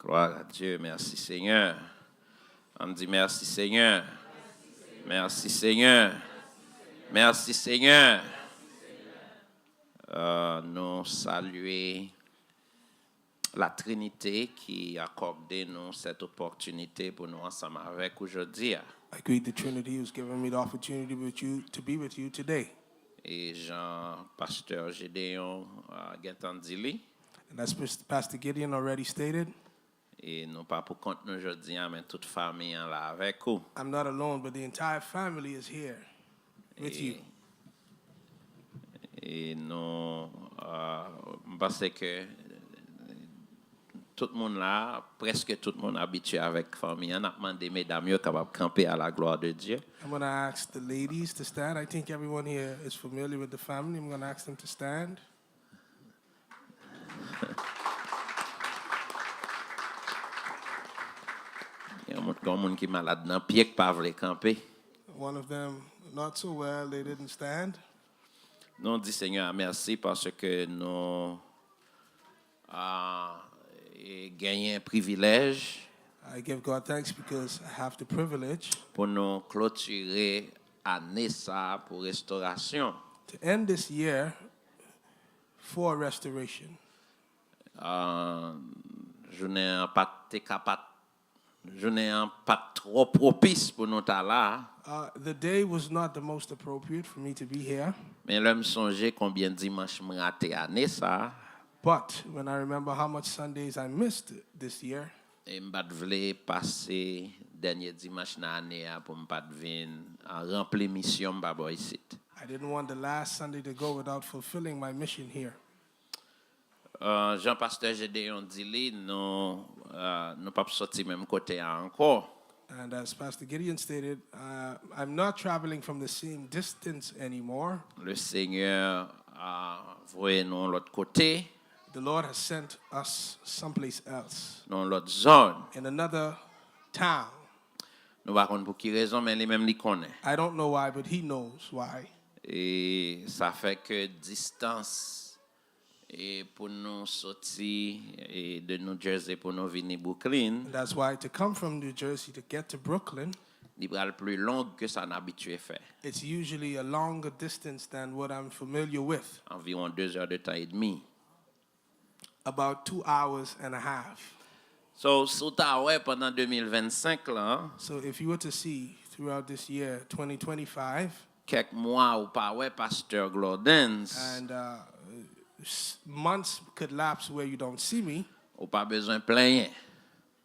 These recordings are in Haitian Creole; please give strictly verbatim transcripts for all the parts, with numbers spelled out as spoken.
Gloire à Dieu. Merci Seigneur. Ann di: Merci Seigneur. Merci Seigneur. Merci Seigneur. Euh, nou salye la Trinité ki akòde nou cette opportunité pou nou ansanm avèk ou jodi a. I greet the Trinity who's given me the opportunity with you to be with you today. E jan Pastè Gédéon uh, gentan di li, And as Pas- Pastor Gideon already stated, e nou pa pou kont nou jodi a, men tout fanmi an la avèk ou. I'm not alone, but the entire family is here with you. E nou, uh, m panse ke tout moun la, prèske tout moun abitye avèk fanmi an. N ap mande medam yo kapab kanpe à la gloire de Dieu. I'm going to ask the ladies to stand. I think everyone here is familiar with the family. I'm going to ask them to stand. Gen moun, gen moun ki malad nan pye k pa vle kanpe. One of them, not so well, they didn't stand. Nou di Senyè a mèsi paske nou uh, genyen privilèj I give God thanks because I have the privilege pou nou klotire ane sa a pou restorasyon. To end this year for restoration. Uh, jounen an pa t te ka pa t- jounen an pa t twò pwopis pou nou ta la. Uh, the day was not the most appropriate for me to be here, Men lè m sonje konbyen dimanch m rate ane sa a, but when I remember how much Sundays I missed this year, e m pa t vle pase dènye dimanch nan ane a pou m pa t vin uh, ranpli misyon m pa bò isit. I didn't want the last Sunday to go without fulfilling my mission here. Uh, jan Pastè Gédéon di li, nou, uh, nou p ap soti menm kote a ankò. And as Pastor Gideon stated, uh, I'm not traveling from the same distance anymore. Le Senyè a voye nou yon lòt kote, The Lord has sent us someplace else, nan yon lòt zòn. In another town. Nou pa konn pou ki rezon, men li menm li konnen. I don't know why, but He knows why. E sa fè ke distans e pou nou soti e de New Jersey pou nou vini Brooklyn, And that's why to come from New Jersey to get to Brooklyn, li pral pli long ke sa n abitye fè. It's usually a longer distance than what I'm familiar with. Anviwon de zè de tan edmi. About two hours and a half. So, si w ta wè pandan de mil vennsenk lan, So if you were to see throughout this year, twenty twenty-five, kèk mwa ou pa wè Pastè Glordens, and uh, s- months could lapse where you don't see me, ou pa bezwen plenyen.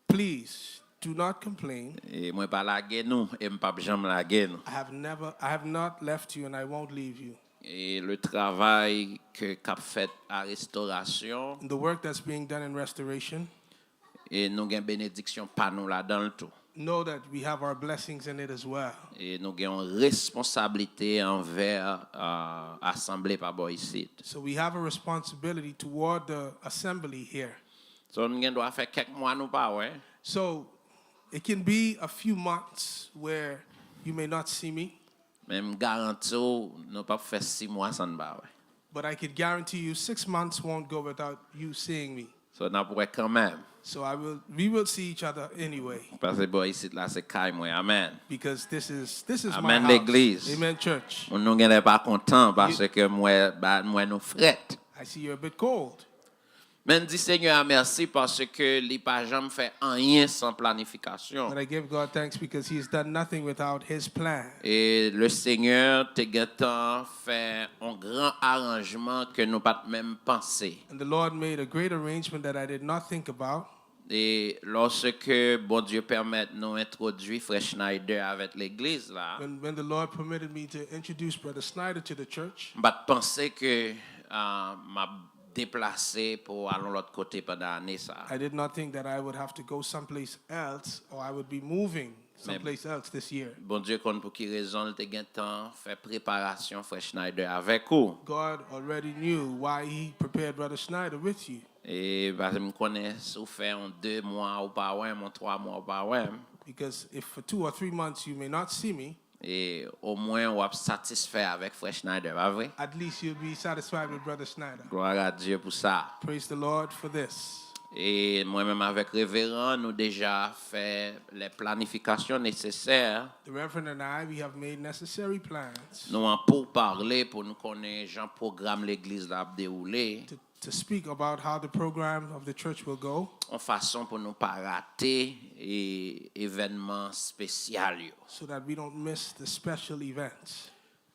Please do not complain. E mwen pa lage nou, e m p ap janm lage nou. I have never, I have not left you, and I won't leave you. E le travay ke k ap fèt a restorasyon, The work that's being done in restoration, e nou gen benediksyon pa nou ladan l tou. Know that we have our blessings in it as well. E nou gen yon responsablite anvè uh, asanble pa bò isit. So we have a responsibility toward the assembly here. So, nou gen dwa fè kèk mwa nou pa wè. So it can be a few months where you may not see me, Men m garanti w, nou p ap fè sis mwa san n pa wè. But I could guarantee you six months won't go without you seeing me. So, n ap wè kanmenm. So I will, we will see each other anyway. Paske bò isit la se kay mwen. Amèn. Because this is this is my Amèn, house. Legliz. Amen, church. Moun, nou gen lè pa kontan paske m wè ba- m wè nou frèt. I see you're a bit cold. Men n di Senyè a mèsi paske li pa janm fè anyen san planifikasyon. But I give God thanks because He's done nothing without His plan. E le Senyè te gentan fè yon gran aranjman ke nou pa t menm panse. And the Lord made a great arrangement that I did not think about. E lòske Bondye pèmèt nou entwodui Frè Schneider avèk legliz la, When, when the Lord permitted me to introduce Brother Snyder to the church, m pa t panse ke uh, m ap deplase pou al yon lòt kote pandan ane sa. I did not think that I would have to go someplace else or I would be moving someplace else this year. Bondye konn pou ki rezon l te gentan fè preparasyon Frè Schneider avèk ou. God already knew why He prepared Brother Snyder with you. E paske m konnen si w fè yon de mwa ou pa wè m, yon twa mwa ou pa wè m, Because if for two or three months you may not see me, e omwen w ap satisfè avèk Frè Schneider, pa vre? At least you'll be satisfied with Brother Snyder. Gloire à Dieu pou sa. Praise the Lord for this. E mwen menm avèk reveran, nou deja fè les planifications nécessaires. The Reverend and I, we have made necessary plans Nou an pou pale pou nou konnen jan pwogram legliz la ap dewoule. to, to speak about how the program of the church will go Yon fason pou nou pa rate e evènman espesyal yo. so that we don't miss the special events.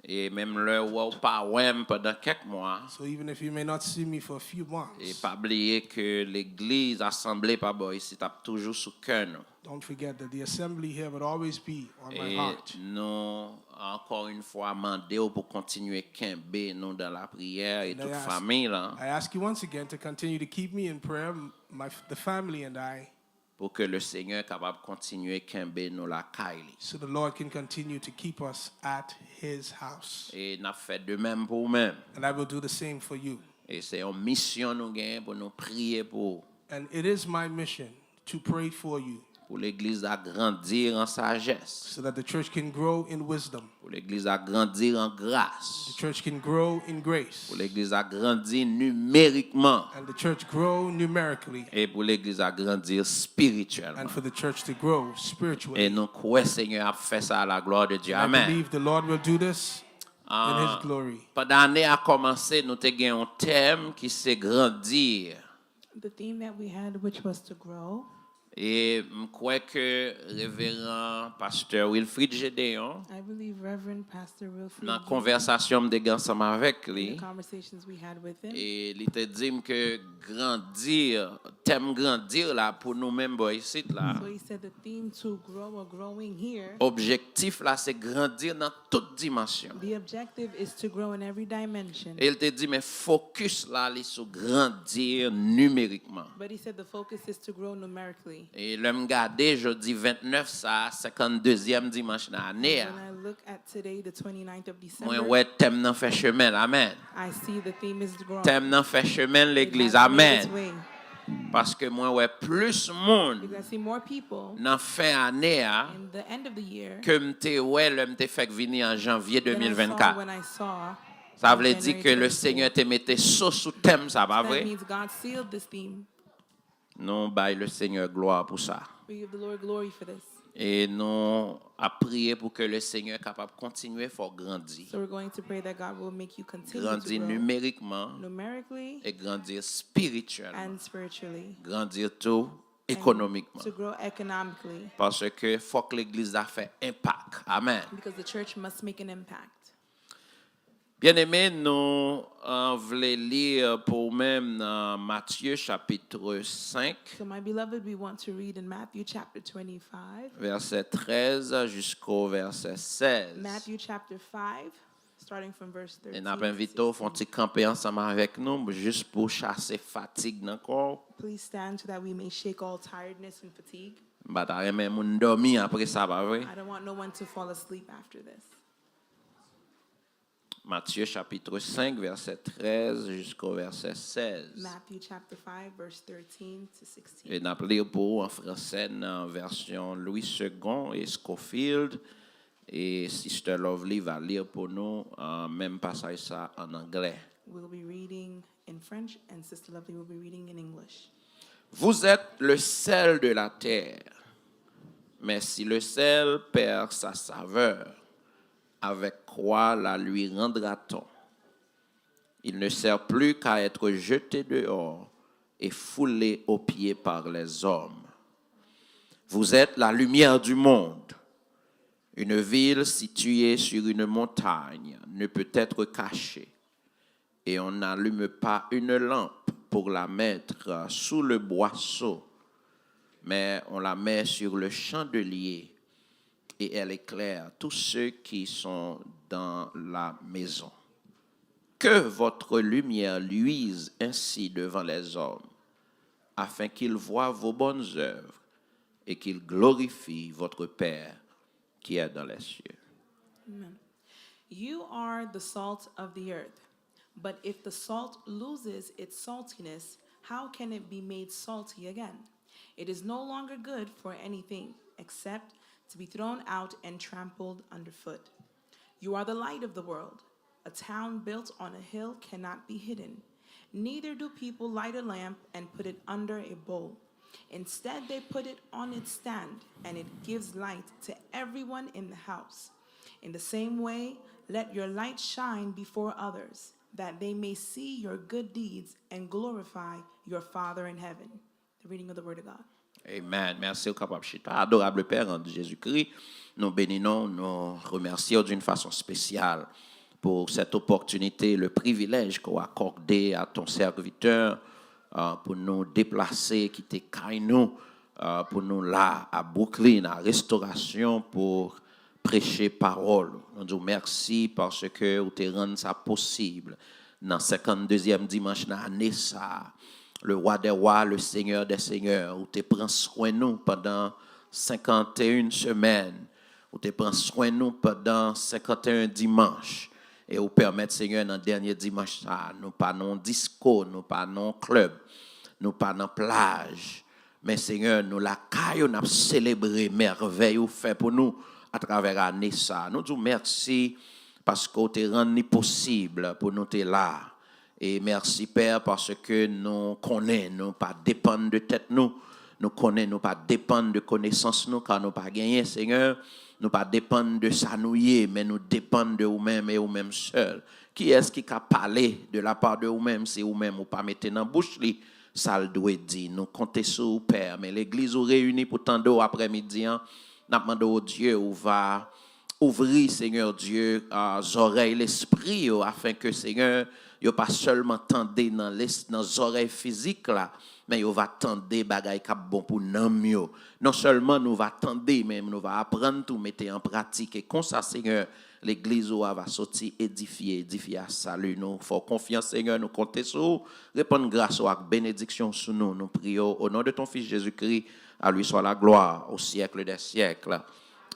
E menm lè ou wè w pa wè m pandan kèk mwa, So even if you may not see me for a few e months, pa bliye ke legliz asanble pa bò isit ap toujou sou kè nou. don't forget that the assembly here would always be on my E heart. Nou ankò yon fwa mande w pou kontinye kenbe nou dan lapriyè e And I tout ask- fanmi lan I ask you once again to continue to keep me in prayer, m- my, the family and I, pou ke le Senyè kapab kontinye kenbe nou lakay li. so the Lord can continue to keep us at His house. E n ap fè de menm pou ou menm. And I will do the same for you. E se yon misyon nou genyen pou nou priye pou ou. And it is my mission to pray for you Pou legliz la grandir an sajès. so that the church can grow in wisdom, Pou legliz la grandir an gras. the church can grow in grace, Pou legliz la grandir nimerikman. and the church grow numerically, E pou legliz la grandir and espirityèlman. for the church to grow E spiritually. Nou kwè Senyè ap fè sa a la gloire de Dieu. And I Amen. Believe the Lord will do this in His glory. Pandan ane a kòmanse, nou te gen yon tèm ki se grandir. The theme that we had, which was to grow, E m kwè ke reveran pastè Wilfrid Gédéon, I believe Reverend Pastor Wilfred nan G. konvèsasyon m te gen ansanm avèk li, The conversations we had with him. E li te di m ke grandir, tèm grandir la pou nou menm bò isit la, So he said the theme to grow or growing here. Objektif la se grandir nan tout dimansyon. The objective is to grow in every dimension. E l te di men fokis la li sou grandir nimerikman. But he said the focus is to grow numerically. E lè m gade jodi vennèf sa a, senkanndezyenm dimanch nan ane a, When I look at today, the twenty-ninth of mwen December, wè tèm nan fè chemen l. Amèn. I see the theme is growing. Tèm nan fè chemen l It legliz. has made its Amèn. Way. Paske mwen wè plis moun Because I see more people nan fen ane a in the end of the year ke m te wè lè m te fèk vini an janvye than I saw de mil vennkat. When I saw Sa vle in di January ke le twenty-four. Senyè te mete so sou tèm sa, pa That vre? Means God sealed this theme. Nou bay le Senyè glwa pou sa. We give the Lord glory for this. E nou ap priye pou ke le Senyè kapab kontinye fè w grandi. So we're going to pray that God will make you continue Grandi to grow nimerikman numerically e grandi espirityèlman. And spiritually. Grandi tou And ekonomikman. To grow economically. Paske fòk legliz la fè enpak. Amèn. Because the church must make an impact. Byeneme, nou uh, vle li pou ou menm nan Matye chapit senk, So, my beloved, we want to read in Matthew chapter twenty-five, vèsè trèz jisko vèsè sèz. Matthew chapter five, starting from verse thirteen. E n ap envite w fè yon ti kanpe ansanm avèk nou, jis pou chase fatig nan kò w. Please stand so that we may shake all tiredness and fatigue. M pa ta renmen moun dòmi apre sa, pa vre? I don't want no one to fall asleep after this. Matye chapit senk, vèsè trèz jisko vèsè sèz. Matthew chapter five, verse thirteen to sixteen. E n ap li pou ou an fransè nan vèsyon Louis Segond e Scofield. E Sister Lovely va li pou nou uh, menm pasaj sa an anglè. We'll be reading in French, and Sister Lovely will be reading in English. Vous êtes le sel de la terre. Mais si le sel perd sa saveur, avec quoi la lui rendra-t-on? Il ne sert plus qu'à être jeté dehors et foulé aux pieds par les hommes. Vous êtes la lumière du monde. Une ville située sur une montagne ne peut être cachée. Et on n'allume pas une lampe pour la mettre sous le boisseau, mais on la met sur le chandelier et elle éclaire tous ceux qui sont dans la maison. Que votre lumière luise ainsi devant les hommes, afin qu'ils voient vos bonnes œuvres et qu'ils glorifient votre Père qui est dans les cieux. Amen. You are the salt of the earth. But if the salt loses its saltiness, how can it be made salty again? It is no longer good for anything except to be thrown out and trampled underfoot. You are the light of the world. A town built on a hill cannot be hidden. Neither do people light a lamp and put it under a bowl. Instead, they put it on its stand, and it gives light to everyone in the house. In the same way, let your light shine before others, that they may see your good deeds and glorify your Father in heaven. The reading of the Word of God. Amen. Merci, ou kapab chita. Adorable Père, en Jésus-Christ, nous bénissons, nous remercions d'une façon spéciale pour cette opportunité, le privilège qu'on accordé à ton serviteur euh, pour nous déplacer, quitter Kainou, euh, pour nous là à Brooklyn, à Restauration, pour preche pawòl ou. Nou di w mèsi paske ou te rann sa posib. Nan senkanndezyèm dimanch nan ane sa a, le Roi des Rois, le Seigneur des Seigneurs, ou te pran swen nou pandan senkanteyen semèn. Ou te pran swen nou pandan senkanteyen dimanch. E ou pèmèt, Senyè, nan dènye dimanch sa a, nou pa nan yon disko, nou pa nan yon klèb, nou pa nan plaj. Men, Senyè, nou lakay ou, n ap selebre mèvèy ou fè pou nou atravè ane sa a. Nou di w mèsi paske w te rann li posib pou nou te la. E mèsi, Pè, paske nou konnen nou pa depann de tèt nou. Nou konnen nou pa depann de konesans nou, ka nou pa genyen, Senyè. Nou pa depann de sa nou ye, men nou depann de ou menm e ou menm sèl. Kiyès ki ka pale de la pa de ou menm si ou menm ou pa mete nan bouch li sa l dwe di? Nou konte sou ou, Pè, men legliz ou reyini pou tande w aprèmidi an. N ap mande w, Dye, ou va ouvri, Senyè Dye, ah, zòrèy lespri yo, afen ke, Senyè, yo pa sèlman tande nan les, nan zòrèy fizik la, men yo va tande bagay k ap bon pou nanm yo. Non sèlman nou va tande, men nou va aprann tou mete an pratik. E konsa, Senyè, legliz ou a va soti edifye, edifye a sali. Nou fè w konfyans, Senyè, nou konte sou ou. Repann gras ou ak benediksyon sou nou. Nou priye w o non de ton Fis Jezikri. À lui soit la gloire au siècle des siècles.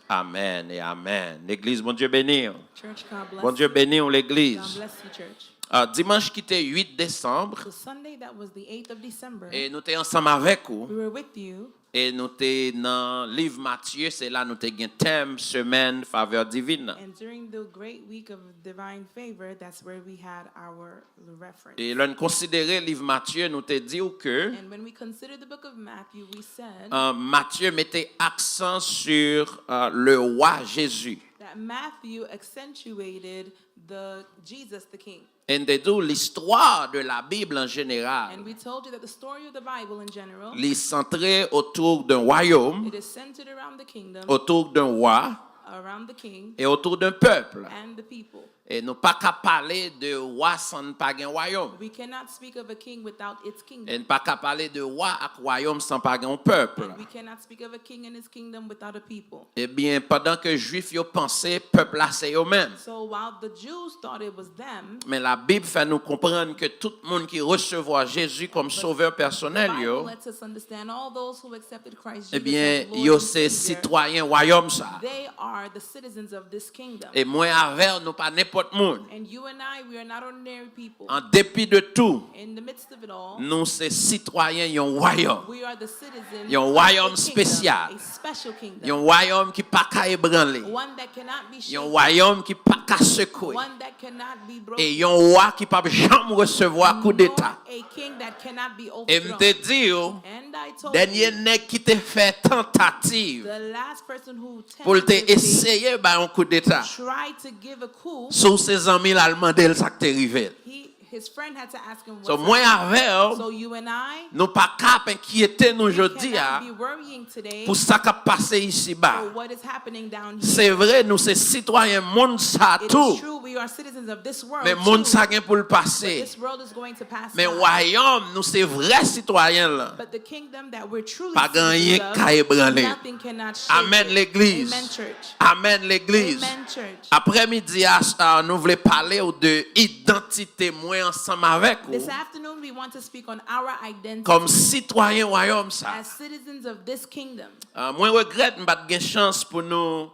Amen et amen. Legliz, Bondye beni w. Church, God bless Bondye you. Beni w, legliz. God bless you, church. Ah, dimanch ki te uit desanm, So Sunday, that was the eight of December, e nou te ansanm avèk ou, we were with you, e nou te nan liv Matye, se la nou te gen tèm semèn favè divin nan. and during the great week of divine favor, that's where we had our reference. E lè n konsidere liv Matye, nou te di w ke And when we consider the book of Matthew, we said euh, Matye mete aksan sur euh, le roi Jésus. that Matthew accentuated the Jesus the King. E n te di w listwa de la Bib an jeneral, And we told you that the story of the Bible in general, li santre otou d'un wayòm, it is centered around the kingdom, otou d'un wa around the king, e otou d'un pèp. And the people. E nou pa ka pale de wa san n pa gen wayòm. We cannot speak of a king without its E kingdom. n pa ka pale de wa ak wayòm san pa gen yon pèp. And we cannot speak of a king and his kingdom without a people. Ebyen, pandan ke Jwif yo panse pèp la se yo menm, So while the Jews thought it was them, men Labib fè nou konprann ke tout moun ki resevwa Jezi kòm sovè the pèsonèl yo, Bible lets us understand all those who accepted Christ Jesus ebyen, as Lord yo and se Savior, sitwayen wayòm sa a. They are the citizens of this kingdom. E mwen avè w, nou pa nenpòt moun. And you and I, we are not ordinary people. An depi de tou, In the midst of it all, nou se sitwayen yon wayòm. We are the citizens Yon of wayòm a kingdom, espesyal. A special kingdom. Yon wayòm ki pa ka ebranle. One that cannot be Yon shaken. Wayòm ki pa ka sekwe. One that cannot be broken. E yon wa ki p ap janm resevwa koudeta. Nor a king that cannot be E m te overthrown. Di w, And I told dènye you, nèg ki te fè tantativ the last person who pou l te tentatively eseye bay yon koudeta, tried to give a coup, si w se zanmi l, al mande l sa k te rive l. he, his friend had to ask him So, what's mwen up. Avè w, So you and I, nou pa ka ap enkyete nou we jodi a cannot be worrying today pou sa k ap pase isiba. For what is happening down here. Se vre, nou se sitwayen monn sa It tou. Is true, we are citizens of this world Men monn too, sa gen pou l pase. But this world is going to pass Men by. Wayòm nou se vrè sitwayen l lan. But the kingdom that we're truly Pa gen anyen citizens k ka of, ebranle. Nothing cannot shake Amèn, it. Legliz. Amen, church. Amèn, Legliz. Amen, church. Aprèmidi a, a, nou vle pale w de idantite mwen ansanm avèk ou. This afternoon, we want to speak on our identity Kòm sitwayen wayòm sa. As citizens of this kingdom. A, mwen regrèt m pa t gen chans pou nou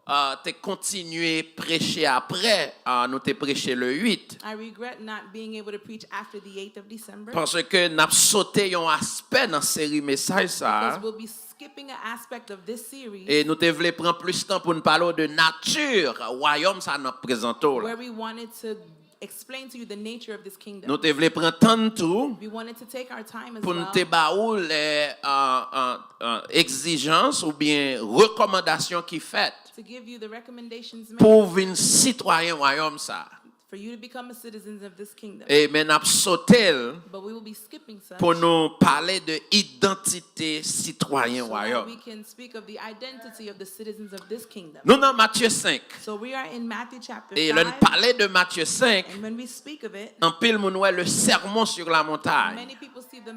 a, te kontinye preche apre a, nou te preche le uit. I regret not being able to preach after the eighth of December. Paske n ap sote yon aspè nan seri mesaj sa a. Because we'll be skipping an aspect of this series E nou te vle pran plis tan pou n pale w de nati wayòm sa n ap prezante w la. Where we wanted to explain to you the nature of this kingdom. Nou te vle pran tan n tou We wanted to take our time as pou n well te ba ou lè uh, uh, uh, egzijans oubyen rekòmandasyon ki fèt to give you the recommendations made pou w vin sitwayen wayòm sa. For you to become a citizen of this kingdom. E men n ap sote l But we will be skipping such pou nou pale de idantite sitwayen so that wayòm. We can speak of the identity of the citizens of this kingdom. Nou nan Matye senk. So we are in Matthew chapter E lè n five. Pale de Matye senk, And when we speak of it, anpil moun wè le Sermon sur la montagne. Many people see the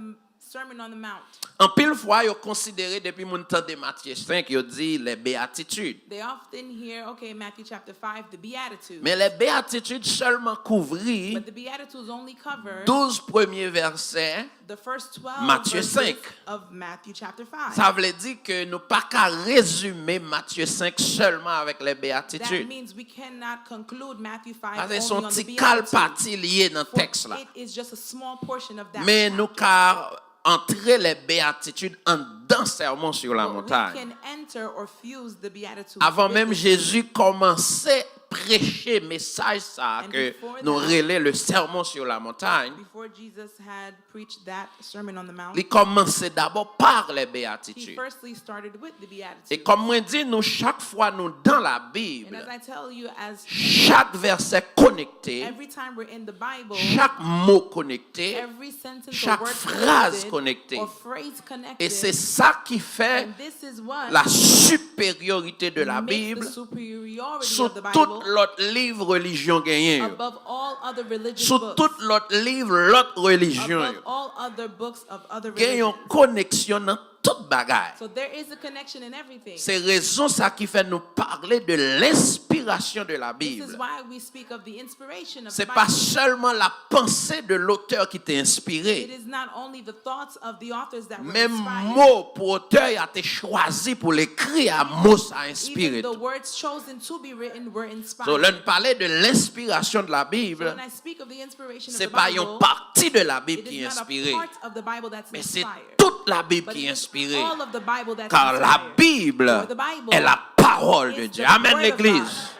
Sermon on the Mount. Anpil fwa, yo konsidere depi moun tande Matye senk, yo di les béatitudes. They often hear, okay, Matthew chapter five, the Beatitudes. Men les béatitudes sèlman kouvri But the Beatitudes only cover douz premye vèsè the first twelve Matye verses senk. Of Matthew chapter five. Sa vle di ke nou pa ka rezime Matye senk sèlman avèk les That béatitudes. Means we cannot conclude Matthew five Sa se only son on the ti kal Beatitudes. Pati l ye nan For tèks la. It is just a small portion of that Men nou chapter. Ka antre les béatitudes anndan Sermon sur la But we montagne. Can enter or fuse the Beatitudes Avan with menm this Jezi kòmanse preche mesaj sa And ke before nou that- rele le Sermon sur la montagne, Before Jesus had preached that Sermon on the Mount, li kòmanse dabò par les He béatitudes. Firstly started with the E Beatitudes. Kòm mwen di nou, chak fwa nou dan Labib, And as I tell you, as chak vèsè konekte, every time we're in the Bible, chak mo konekte, every sentence chak or word fraz connected, konekte. Or phrase connected, E se sa ki fè And this is what la supériorité de la makes Bible the superiority sou of the tout Bible lòt liv relijyon genyen yo. Above all other religious Sou books, tout lòt liv lòt relijyon above yo. All other books of other Gen yon religions. Koneksyon nan tout bagay. So there is a connection in everything. Se rezon sa ki fè nou pale de lenspirasyon de la This is Bible. Why we speak of the inspiration of Se the pa Bible. Sèlman la panse de lotè ki te It enspire. Is not only the thoughts of the authors that were Menm inspired. Mo pou otè a te chwazi pou l ekri a, mo sa Even enspire the tou. Words chosen to be written were inspired. So, lè n pale de lenspirasyon de la So Bible, when I speak of the inspiration of se the pa Bible, yon pati de la Bib it ki is not enspire, a part of the Bible that's men se inspired. Tout la Bib But ki it is enspire. All of the Bible that's Car la inspired. Bible For the Bible est la parole de is Dieu. The Amen, word of l'église. God.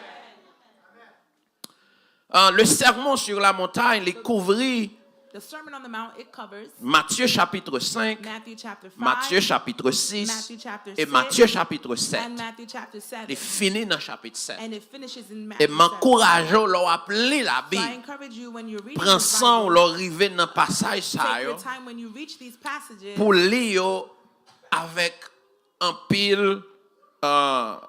Ah, le Sermon sur la montagne, li kouvri The Sermon on the Mount, it covers Matthieu chapitre cinq, Matthew chapter five, Matthieu chapitre six Matthew chapter et six, Matthieu chapitre sept. And Matthew chapter seven. Li fini nan chapitre sept. And it finishes in E Matthew m seven. Ankouraje w lè w ap li So I Labib, encourage you when you're reading pran this san w Bible, lè w rive nan pasaj sa Take yo your time when you reach these passages pou li yo avèk anpil uh,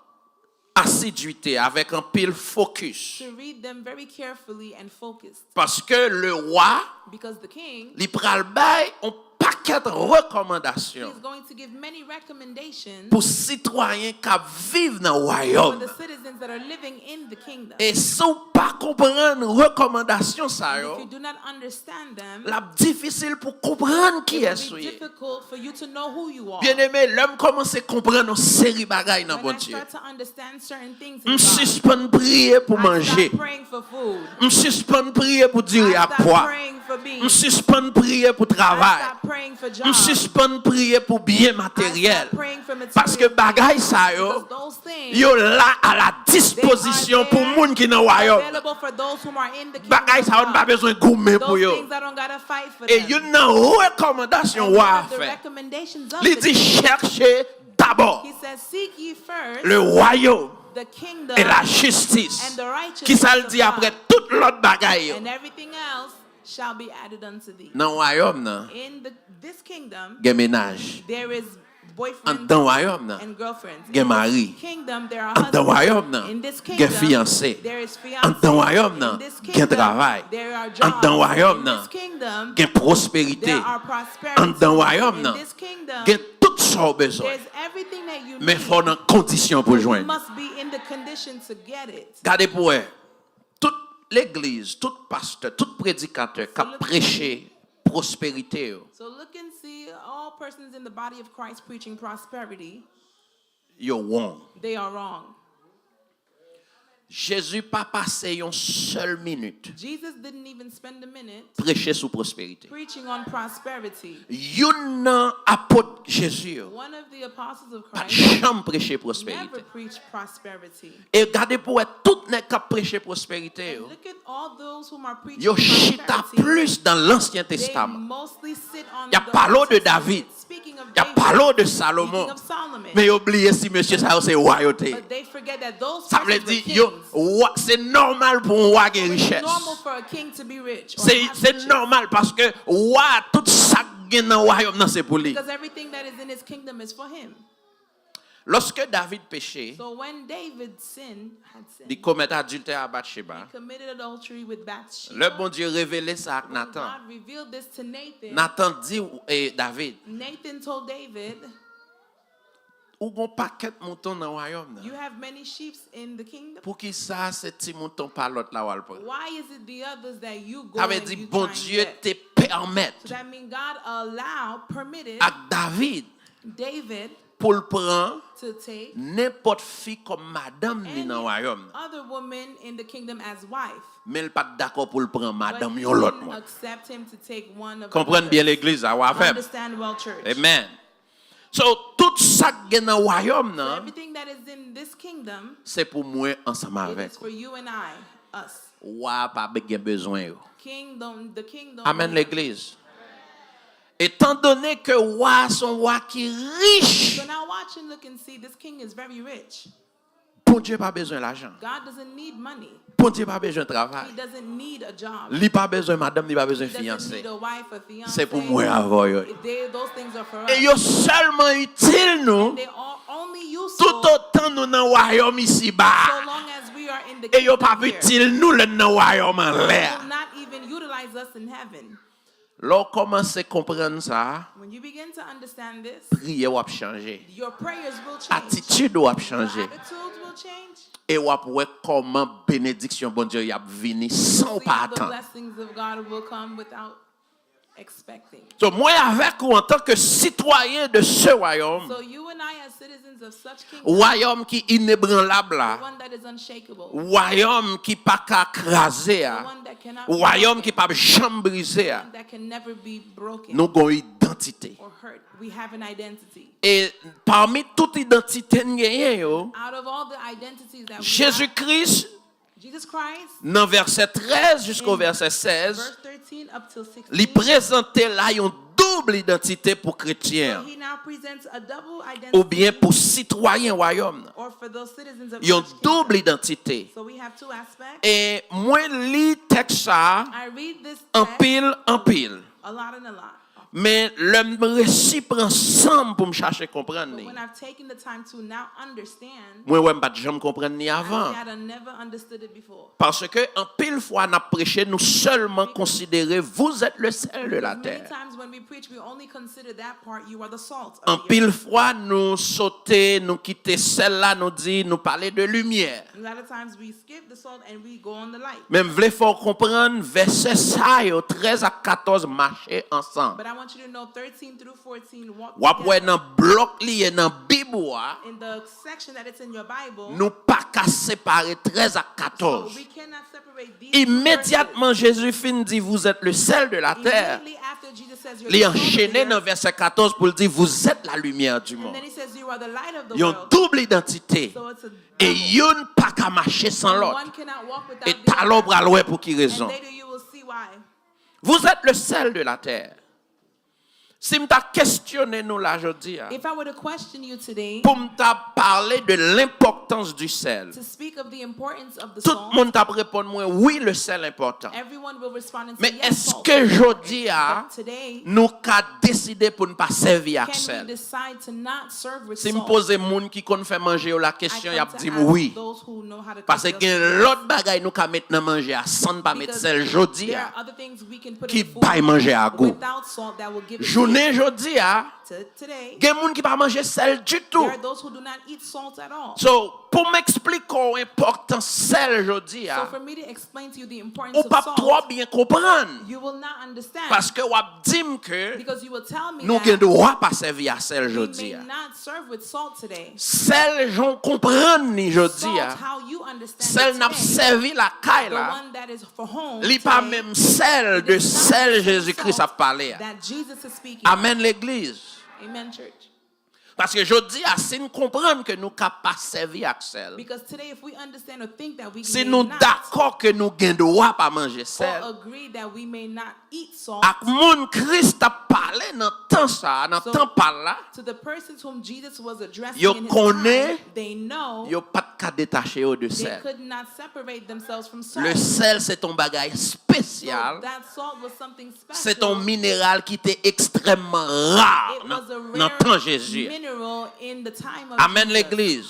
asidite, avèk anpil fokis. To read them very carefully and focused. Paske lewa, Because the king, li pral bay yon pakèt rekòmandasyon He's going to give many recommendations pou sitwayen k ap viv nan for wayòm. The citizens that are living in the kingdom. E si w pa konprann rekòmandasyon sa And yo, if you do not understand them, l ap difisil pou konprann it kiyès will ou be ye. Difficult for you to know who you are. Byeneme, lè m kòmanse konprann yon seri bagay nan When I Bondye, start to understand certain things m in God, sispann priye pou I manje. Stop praying for food. M sispann priye pou diri I ak stop pwa. Praying for beans. M sispann priye pou I travay. Stop praying for jobs. M sispann priye pou byen I materyèl. Stop praying for material Paske things. Bagay sa yo, Because those things, yo la a la dispozisyon pou moun ki nan wayòm. Available for those who are in the kingdom Bagay sa yo, n pa bezwen goumen pou yo. Those things I don't gotta fight for E them. Youn nan rekòmandasyon And wa one a of the fè, recommendations of li the di kingdom, chèche dabò He says, seek ye first le royaume the kingdom et la justice. And the righteousness Kisa l di of apre God. Tout lòt bagay yo? And everything else shall be added unto thee. Nan wayòm nan, In the, this kingdom, gen mennaj. There is boyfriends Anndan wayòm nan, and girlfriends. Gen In mari. This kingdom, there are Anndan husbands. Wayòm nan, In this gen kingdom, fiyanse. There is fiancé. Anndan wayòm nan, In this gen kingdom, travay. There are jobs. Anndan wayòm In nan, this kingdom, gen pwosperite. There are prosperity. Anndan wayòm In nan, this kingdom, gen tout sa w bezwen. There's everything that you Men need. Fò w nan kondisyon pou But you jwenn. Must be in the condition to get it. Gade pou wè. Tout legliz, tout pastè, tout predikatè k ap preche pwosperite yo, So look and see all persons in the body of Christ preaching prosperity. Yo wrong. They are wrong. Jezi pa pase yon sèl minit Jesus didn't even spend a minute preche sou pwosperite. Preaching on prosperity. Youn nan apot Jezi yo One of the apostles of pa t Christ janm preche never pwosperite. Preached prosperity. E gade pou wè tout nèg k ap preche pwosperite yo, Look at all those whom are preaching yo chita prosperity. Plis nan Lansyen They Testaman. Mostly sit on Y ap the pale w de Old Testament, David. Speaking of Y ap David, pale w de speaking Salomon. Of Solomon. Men yo bliye si mesye sa yo se wa yo te ye. But they forget that those Sa vle persons di were yo kings. Wa, se nòmal pou yon wa gen It's richès. Normal for a king to be rich or Se have se riches. Nòmal paske wa, tout sa k gen nan wayòm nan se pou li. Because everything that is in his kingdom is for him. Lòske David peche, So when David sinned, had sinned, li komèt adiltè a Batcheba. He committed adultery with Bathsheba. Lè Bondye revele sa ak When Natan, God revealed this to Nathan, Natan di eh, David, Nathan told David, ou gon pakèt mouton nan wayòm You nan. Have many sheep in the kingdom. Poukisa se ti mouton pa lòt la w al pran? Why is it the others that you go Sa vle and di you try and Bondye get? Te pèmèt So that means God allowed, permitted ak David David pou l pran to take nenpòt fi kòm madanm li any nan wayòm nan. Other woman in the kingdom as wife. Men l pa t dakò pou l pran But madanm he yon lòt didn't moun. Accept him to take one of Konprann byen legliz la, w avè m. Understand well, church. Amen. So, tout sa k gen nan wayòm So nan, everything that is in this kingdom, se pou mwen ansanm it avèk is for you and I, us. Wa pa gen bezwen yo. Kingdom, the kingdom. Amèn, legliz. Etandone ke wa se yon wa ki rich, So now watch and look and see. This king is very rich. Bondye pa bezwen lajan. God doesn't need money. Bondye pa bezwen travay. He doesn't need a job. Li pa bezwen madanm, li pa bezwen He doesn't fiyanse. Need a wife, a fiance. Se pou mwen avè yo. They, those things are for us. E yo sèlman itil nou They are only tout useful otan nou nan wayòm isi ba. So long as we are in the E yo pa kingdom here. Itil nou lè n nan wayòm anlè a. Will not even utilize us in heaven. Lè w kòmanse konprann sa, When you begin to understand this, priye w ap chanje. Your prayers will change. Atitid ou ap chanje. Your attitudes will change. E w ap wè kòman benediksyon Bondye y ap vini san w pa atann. The blessings of God will come without expecting. So, mwen avèk ou antanke sitwayen de ce royaume, So you and I as citizens of such kingdom, wayòm ki inebranlab la, one that is unshakable, wayòm ki pa ka kraze a, one that cannot wayòm be ki p ap janm brize a, broken, that can never be broken nou gon idantite. Or hurt. We have an identity. E pami tout idantite n genyen yo, Out of all the identities that we Jezi have, Kris, Jesus Christ, nan vèsè trèz jisko vèsè sèz, verse thirteen up till sixteen, li prezante la yon doub idantite pou kretyen an, he now presents a double identity oubyen pou sitwayen wayòm nan. Or for those citizens of Yon such doub kingdom. Idantite. So we have two aspects. E mwen li tèks sa a I read this text anpil, anpil. A lot and a lot. Men lè m resi pran san m pou m chache konprann But li, when I've taken the time to now understand, mwen wè m pa t janm konprann li I avan. Had never understood it before. Paske anpil fwa n ap preche, nou sèlman konsidere vous êtes le sel de la Many terre. Times when we preach, we only consider that part, you are the salt of the Anpil earth. Fwa nou sote, nou kite sèl la, nou di, nou pale de limyè. A lot of times we skip the salt and we go on the light. Men m vle fè w konprann, vèsè sa yo, trèz ak katòz, mache ansanm. But I want you to know thirteen through fourteen walk W ap wè together. Nan blòk li ye nan Bib ou a, In the section that it's in your Bible, nou pa ka separe trèz ak katòz. So we cannot separate these two verses. Imedyatman Jezi fin di, vous êtes le sel de la terre, Immediately after Jesus says, "You're li the salt of the anchene nan earth," vèsè katòz pou l di, vous êtes la lumière du and monde. Then he says, "You are the light of the Yon world." Doub idantite. So it's a E double. Youn pa ka mache san And lòt. One cannot walk without E the talè w other. Pral wè pou ki And rezon. Later you will see why. Vous êtes le sel de la terre. Si m ta kesyone nou la jodi a, If I were to question you today pou m ta pale de lenpòtans du sel, to speak of the importance of the tout salt, moun t ap reponn mwen, wi, le sel enpòtan. Everyone will respond and Men say, "Yes, salt." Eske jodi a, But today, nou ka deside pou n pa sèvi ak Can we sèl? Decide to not serve with Si m salt? Poze moun ki konn fè manje yo la I kesyon, y come ap to di m ask wi. Those who know how to cook Paske they'll gen say yes. Lòt bagay nou ka met nan manje a san n pa met Because sèl jodi there a, are other things we can put ki in food bay manje a gou. Without salt that will give it Jounen taste. Jodi a, To today, gen moun ki pa manje sèl ditou. There are those who do not eat salt at all. So, pou m eksplike w enpòtans sèl jodi a, so for me to explain to you the importance of salt, ou p ap twò byen konprann. You will not understand. Paske w ap di m ke nou gen dwa pa sèvi a sèl jodi a. Because you will tell me that we may not serve with salt today. Sèl jan w konprann li jodi a, sèl n ap sèvi lakay la, li pa menm sèl de sèl Jezi Kris ap pale a. Amèn, legliz. Paske jodi a, si n konprann ke nou ka pa sèvi ak sèl, si nou dakò ke nou gen dwa pa manje sèl, ak moun Kris t ap pale nan tan sa a, nan tan pa l la, yo konnen yo pa t ka detache yo de sèl. Le sèl se t on bagay espesyal, se t on mineral ki te ekstrèmman ra nan tan Jezi a. Amèn, legliz.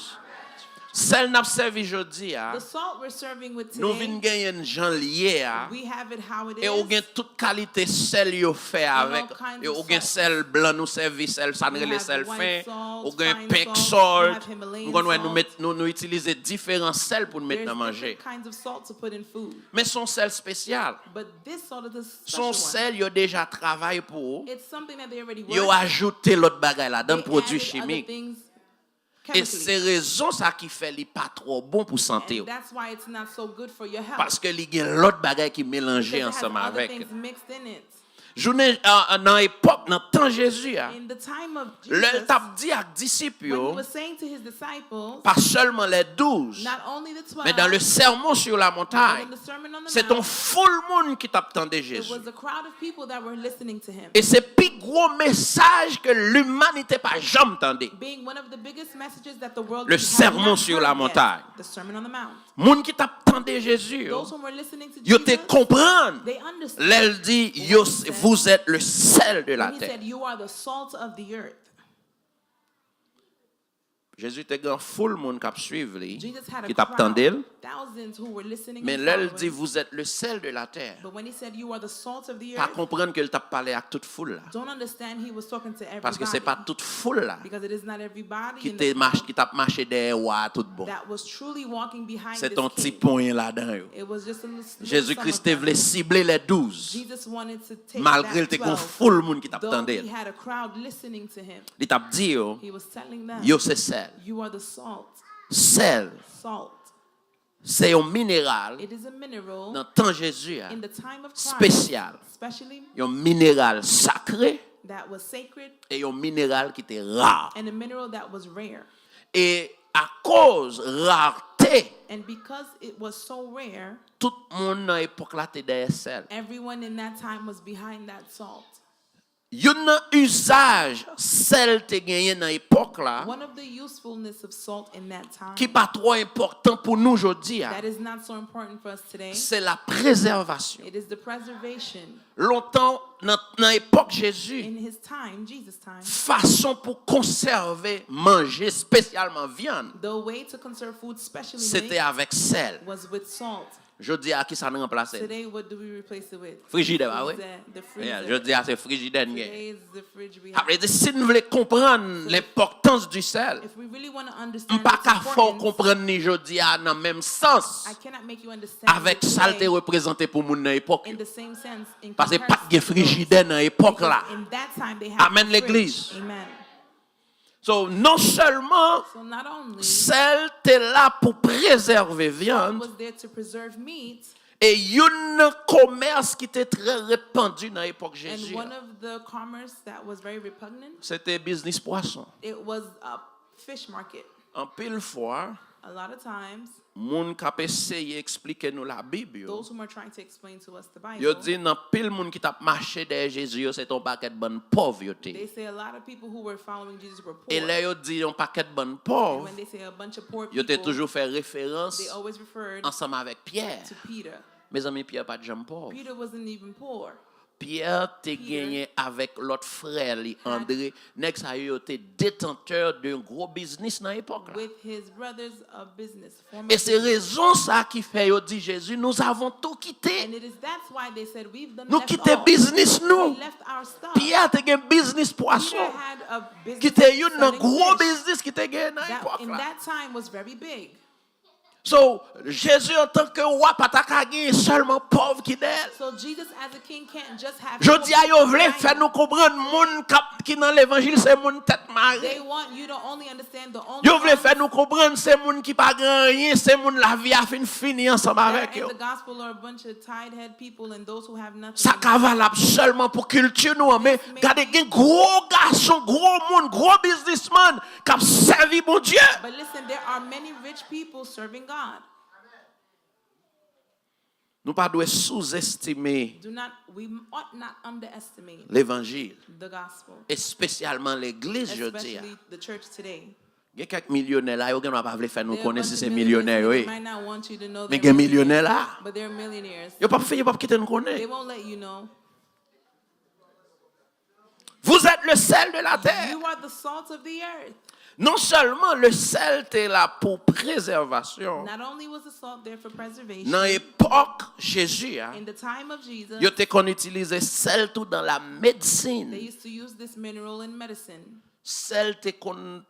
Sèl n ap sèvi jodi a, nou vin genyen n jan l ye a, e ou gen tout kalite sèl yo fè avèk. Ou gen sèl blan, nou sèvi sèl, sa n rele sèl fen, ou gen pink salt, m konn wè nou met, nou, nou itilize diferan sèl pou n met nan manje. Men se yon sèl espesyal. Se yon sèl yo deja travay pou ou. Yo ajoute lòt bagay ladan, pwodui chimik. E se rezon sa ki fè li pa twò bon pou sante w. Paske li gen lòt bagay ki melanje ansanm avèk. Jounen, a, a, nan epòk, nan tan Jezi a, lè l t ap di ak disip yo, pa sèlman les douze, men dans le Sermon sur la Montagne, se t on foul moun ki t ap tande Jezi. E se pi gwo mesaj ke limanite pa janm tande. Le Sermon sur la Montagne. Moun ki t ap tande Jezi yo, yo te konprann lè l di, yo, vous êtes le sel de la terre. Jezi te gen foul moun k ap swiv li, ki t ap tande l. Men lè l di, vous êtes le sel de la terre, pa konprann ke l t ap pale ak tout foul la. Paske se pa tout foul la ki te mach-, ki t ap mache dèyè wa a tout bon. Se t on ti ponyen ladan yo. Jezi Kris te vle sible les douze, malgre l te gen foul moun ki t ap tande l. Li t ap di yo, yo se sèl. Sèl se yon mineral nan tan Jezi a, espesyal, yon mineral sakre e yon mineral ki te ra. E akoz rarte, tout moun nan epòk la te dèyè sèl. Youn nan izaj sèl te genyen nan epòk la ki pa twò enpòtan pou nou jodi a, se laprezèvasyon. Lontan, nan, nan epòk Jezi, fason pou konsève manje, espesyalman vyann, se te avèk sèl. Jodi a, kisa n ranplase l? Frijidè, pa vre? Jodi a, se frijidè n gen. Sa vle di, si n vle konprann lenpòtans di sèl, m pa ka fè w konprann ni jodi a nan menm sans avèk sa l te reprezante pou moun nan epòk yo. Paske pa t gen frijidè nan epòk la. Amèn, legliz. So, non sèlman sèl te la pou prezève vyann, e youn nan komès ki te trè repandi nan epòk Jezi a, se te biznis pwason. Anpil fwa, moun k ap eseye eksplike nou Labib yo, yo di n anpil moun ki t ap mache dèyè Jezi yo, se t on pakèt bann pòv yo te ye. E lè yo di yon pakèt bann pòv, yo te toujou fè referans ansanm avèk Pyè. Mezanmi, Pyè pa t janm pòv. Pierre te genyen avèk lòt frè li, André. Nèg sa yo, yo te détenteur d'un gros business nan epòk la. With his brothers of business, former E se rezon sa ki fè yo di Jezi, nous avons tout quitté. And it is that's why they said we've done Nou left kite all. Biznis nou. We left our stuff. Pierre te gen biznis Peter pwason. Had a business Ki te youn nan selling gwo fish. Biznis ki te gen nan That epòk in la. That time was very big. So, Jezi antanke wa pa ta ka genyen sèlman pòv ki dèyè l. So Jesus as a king can't just have Jodi a yo vle people fè nou konprann moun k ap ki nan levanjil se moun tèt mare. They want you to only understand the only Yo vle ones- fè nou konprann se moun ki pa gen anyen, se moun lavi a fin fini ansanm that avèk in yo. The gospel are a bunch of tied-head people and those who have nothing. Sa ka valab sèlman pou kilti nou an, men gade gen gwo gason, gwo moun, gwo biznismann k ap sèvi Bondye. But listen, there are many rich people serving God. Nou pa dwe souzestime Do not, we ought not underestimate levanjil, the gospel, espesyalman legliz jodi a. Especially the church today. Gen kèk milyonè la, yo gen dwa pa vle fè nou There are a konnen bunch si of se millionaires milyonè yo here. ye. They might not want you to know Men they're gen milyonè millionaires, la. But they're millionaires. Yo p ap fè, yo p ap kite nou They konnen. Won't let you know. Vous êtes le sel de la terre. You are the salt of the earth. Non sèlman le sèl te la pou prezèvasyon, Not only was the salt there for preservation, nan epòk Jezi a, in the time of Jesus, yo te konn itilize sèl tou dans la They médecine. Used to use this mineral in medicine. Sèl te konn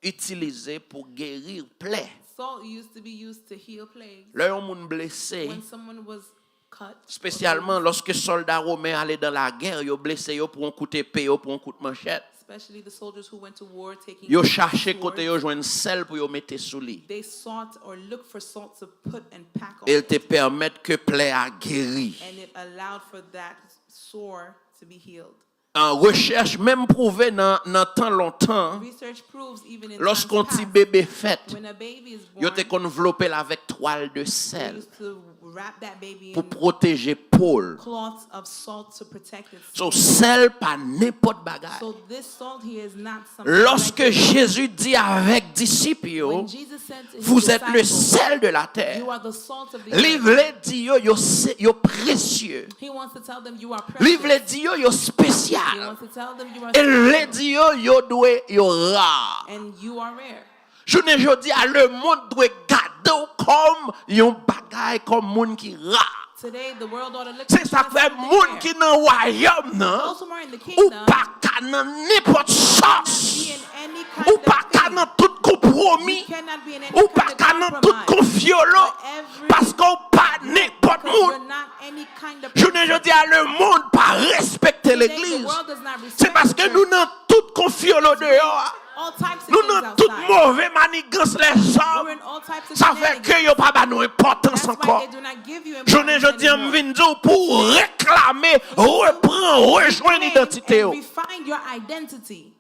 itilize pou geri plè. Salt used to be used to heal plagues. Lè yon moun blese, When someone was cut, espesyalman lòske sòlda women ale dans la guerre, yo blese yo pran yon kout epe, yo pran yon kout manchèt. Especially the soldiers who went to war taking Yo chache swords, kote yo jwenn sèl pou yo mete sou li. They sought or looked for salt to put and pack on E l it. Te pèmèt ke plè a geri. And it allowed for that sore to be healed. An rechèch menm pwouve nan, nan tan lontan, Research proves even in lòske yon times ti past, bebe fèt, when a baby is yo te born, konn vlope l avèk twal de they sèl used to wrap that baby pou in pwoteje po l. Cloths of salt to protect its So, sèl pa nenpòt bagay. So this salt here is not something Lòske regular. Jezi di avèk disip yo, When Jesus said to his vous êtes le disciples, sel de la terre, You are the salt of the li earth. Vle di yo, yo, se- yo presye. He wants to tell them you are Li precious. Vle di yo, yo He spesyal. Wants to tell them you are E l vle special. Di yo, yo dwe, yo ra. And you are rare. Jounen jodi a, le mond dwe gade w kòm yon bagay, kòm moun ki ra. Today, the world ought to look Se at sa you k fè as something moun rare. Ki nan wayòm nan, Those who are in the ou kingdom pa ka nan nenpòt cannot sòs. Be in any kind Ou of pa ka thing. Nan tout konpwomi. You cannot be in any Ou kind pa of ka nan tout compromise. Konfyolo. For every Paske w pa nenpòt Because moun. You're not any kind of Jounen person. Jodi a, le mond pa respekte Today, the legliz. World does not Se respect paske the nou church. Nan tout konfyolo deyò a. All types of Nou things nan tout outside. Move manigans lèzòm. We're in all types of Sa fè ke shenanigans. Yo pa ba nou enpòtans That's why ankò. They do not give you Jounen importance Jodi a, m anymore. Vin di w pou w reklame, repran, rejwenn Claim idantite and w. Refine your identity.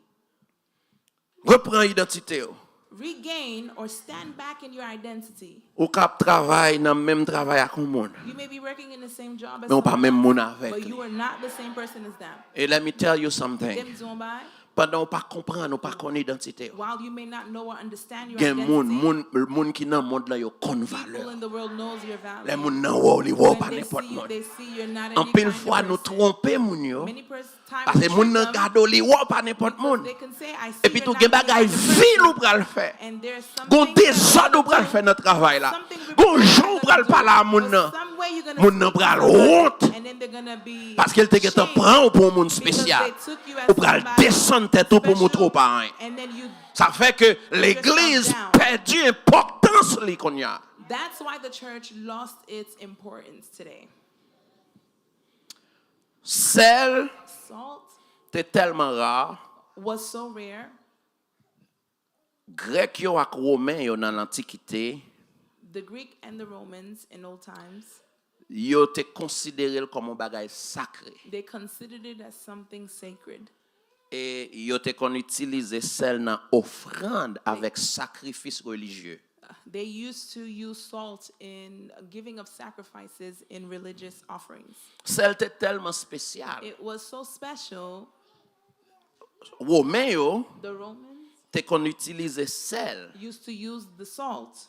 Repran idantite w. Regain or stand back in your identity. Ou ka ap travay nan menm travay ak yon moun. You may be working in the same job as Men ou pa someone menm else, moun avèk but li. You are not the same person as them. E let me tell you something. Dem di w bagay, Pandan ou pa konprann, ou pa konn idantite w. While you may not know or understand your Gen moun, identity, moun, moun ki nan mond lan yo konn valè people w. In the world knows your value. Lè moun nan wè w, li wè w When pa they nenpòt see you, moun. They see you're not any Anpil kind fwa of nou person. Twonpe moun yo. Many pers- Time Paske to moun trick nan them, Gade w, li wè w pa nenpòt because moun. They can say, I see Epi you're tou not gen any bagay kind of vil ou person. Pral fè. And there's Gon something that dezòd ou you're pral gonna fè nan travay la. Something Gon ridiculous jan ou that pral you're pale a gonna moun do. Nan. Some way you're gonna Moun nan speak to pral somebody, wont. And then they're gonna be Paske l te gentan shamed pran ou pou yon moun because spesyal. They took you as Ou pral somebody desann tèt ou pou w montre w special, pa anyen. And then you Sa fè ke legliz pèdi enpòtans li kounye a. That's why the church lost its importance today. Sèl Salt te tèlman ra, was so rare. Grèk yo ak Women yo nan lantikite, The Greek and the Romans in old times, yo te konsidere l kòm yon bagay sakre. They considered it as something sacred. E yo te konn itilize sèl nan ofrann avèk sakrifis relijye. They used to use salt in giving of sacrifices in religious offerings. Sèl te tèlman spesyal. It was so special. Women yo The Romans te konn itilize sèl used to use the salt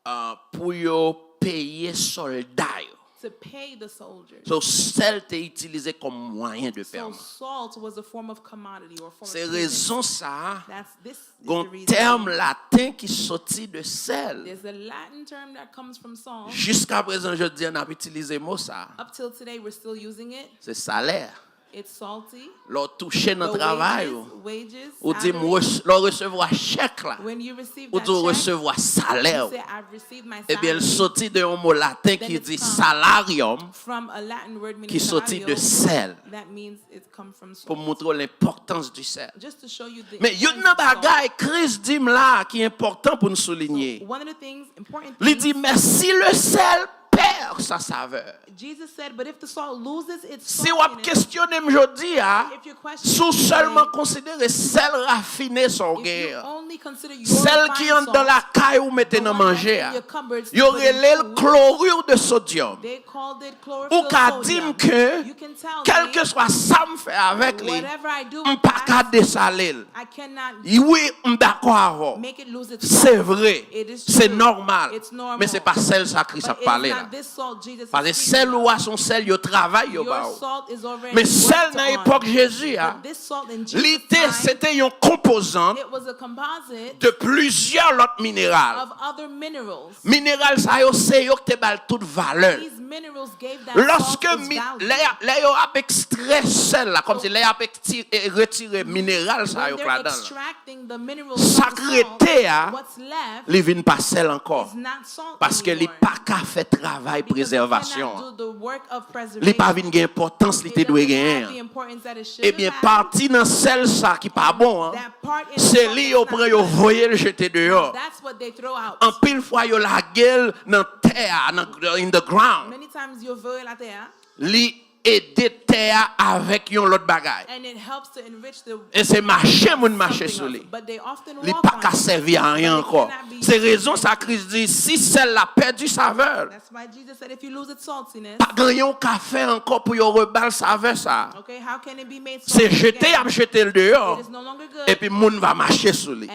ah, pou yo peye sòlda yo. to pay the soldiers. So, sèl te itilize kòm mwayen de So pèman. Salt was a form of commodity or form Se of payment. Rezon sa a, That's this is gon the reason tèm why. Laten ki soti de sèl. There's a Latin term that comes from salt. Jiska prezan, jodi a, n ap itilize mo sa a. Up till today, we're still using it. Se salè. It's salty. Lè w touche nan The travay wages, ou, wages, ou di, "M salary. rese- lè w resevwa chèk la," When you receive ou that di, "W check, resevwa salè you w." Say, "I've received my Ebyen, l salary." Soti de yon mo laten Then ki it's di come salarium, From a Latin word meaning ki soti de salario, sèl, that means it's come from pou salt. Montre w lenpòtans di sèl. Just to show you the Men youn importance nan of salt. Bagay Kris di m la ki enpòtan pou n soulinye. One of the things, important Li things, di, "Mais si le sel perd sa saveur." Jesus said, "But if the salt loses its Si w ap saltiness, kesyone m jodi a if you question sou sèlman today, konsidere sèl rafine sa w if you gen an, only consider your sèl ki fine anndan salt, lakay ou mete the nan one that's manje in a, your cupboards yo to put in rele l food, chlorure de sodium. They called it Ou ka chlorophyll di m sodium. ke, You can tell me, kèlkeswa sa m fè avèk li, whatever I do m with pa ka that, desale l. I cannot Wi, m dakò avè w. Make it lose its Se vre. It is Se true. Nòmal. It's normal. Men se pa sèl sa Kris But ap it's pale la. Not this salt Jesus Paske is sèl speaking ou a of. Se yon sèl yo travay yo Your ba w. Salt is already Men sèl worked nan on. Epòk Jezi a, But this salt in li Jesus' te, time, se te yon konpozan it was a composite de plizyè lòt mineral. Of other minerals. Mineral sa yo, se yo ki te ba l tout valè. These minerals gave that Lòske salt its mi- value. Lè y ap- lè yo ap ekstrè sèl la, kòmsi lè y ap ekti- e- retire mineral sa When yo k they're ladan l. Extracting the mineral Sa from k the salt, rete a, what's left li vin pa sèl ankò. Is not salt Paske li anymore. Pa ka fè travay Because it prezèvasyon cannot an. Do the work of Li pa preservation. Vin gen enpòtans li te dwe genyen an. Ebyen, pati nan sèl sa ki pa bon an, se li yo pran yo voye l jete deyò. Anpil fwa, yo lage l nan tè a, nan, in the ground. Li ede tè a avèk yon lòt bagay. E se mache moun mache sou li. Li pa ka sèvi a anyen ankò. Se rezon sa Kris di, si sèl la pèdi savè l, pa gen anyen w ka fè ankò pou yo reba l savè sa a. Se jete y ap jete l deyò, epi moun va mache sou li.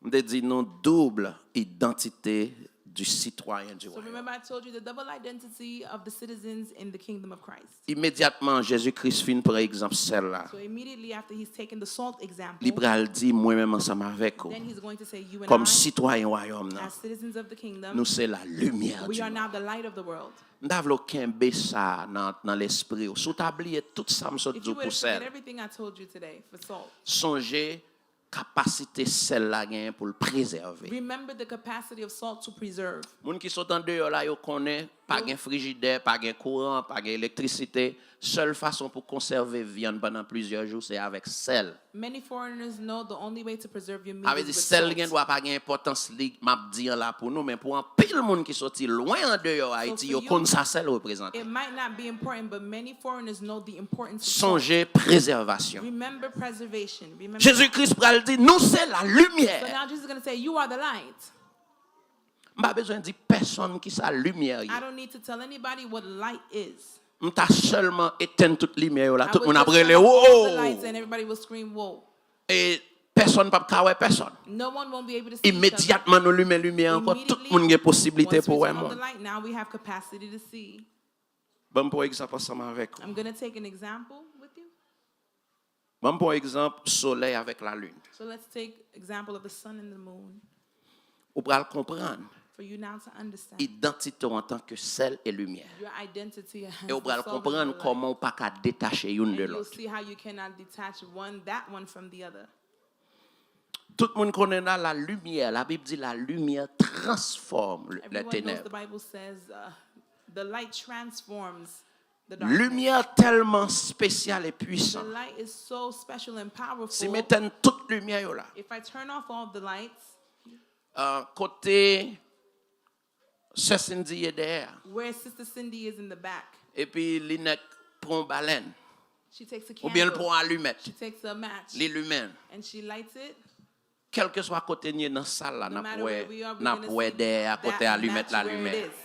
M te di nou doub idantite du citoyen du So royaume. Remember, I told you the double identity of the citizens in the kingdom of Christ. Imedyatman Jezi Kris fin pran egzanp sèl la, So immediately after he's taken the salt example, li pral di, mwen menm ansanm avèk ou, then he's going to say, you and kòm I, sitwayen wayòm nan, as citizens of the kingdom, nou se la limyè we du are now monde. The light of the world. M ta vle w kenbe sa nan, nan lespri w. Si w ta bliye tout sa m sot If di you w were pou to forget sèl, everything I told you today for salt, sonje kapasite sèl la genyen pou l prezève. Remember the capacity of salt to preserve. Moun ki sot andeyò la, yo konnen pa gen frijidè, pa gen kouran, pa gen elektrisite. Sèl fason pou konsève vyann pandan plizyè jou, se avèk sèl. Many foreigners know the only way to preserve your meat Sa vle di, is with sèl salt. Gen dwa pa gen enpòtans li m ap di an la pou nou, men pou anpil moun ki soti lwen andeyò Ayiti, for yo you, konn sa sèl reprezante. It might not be important, but many foreigners know the importance of salt. Sonje prezèvasyon. Remember preservation. Remember Jezi that. Kris pral di, nou se la limyè. So now Jesus is going to say, you are the light. M pa bezwen di pèsonn ki sa limyè ye. I don't need to tell anybody what light is. M ta sèlman etenn tout limyè yo la, I tout would moun ap just rele, turn off all the wo! Lights and everybody will scream, whoa. E pèsonn p ap ka wè pèsonn. No one won't be able to see each other. Imedyatman nou limen limyè ankò, tout Immediately, moun gen posiblite once we pou wè turn off the moun. Light, now we have capacity to see. Ban m pran egzanp ansanm avèk ou. I'm going to take an example with you. Ban m pran egzanp solèy avèk lalin. So let's take example of the sun and the moon. Ou pral konprann For you now to understand idantite w antanke sèl e limyè. Your identity as E ou the pral salt and konprann the light. Kòman ou pa ka detache youn And de you'll lòt. See how you cannot detach one, that one from the other. Tout moun konnen la, la lumière, la Bible dit la lumière transforme le- les Everyone knows ténèbres. The Bible says uh, the light transforms the darkness. Lumière tellement spéciale et The puissante. Light is so special and powerful. Si m etenn tout limyè yo la, If I turn off all the lights, euh, kote Sè Cindy ye dèyè, where Sister Cindy is in the back, epi li nèk pran balèn, she takes a oubyen l candle. Pran alimèt, She takes a match. Li limen l. And she lights it. Kèlkeswa kote n ye nan sal la, No n ap matter wè, where we are, we're n ap gonna wè see dèyè a kote that alimèt match la where it limen. Is.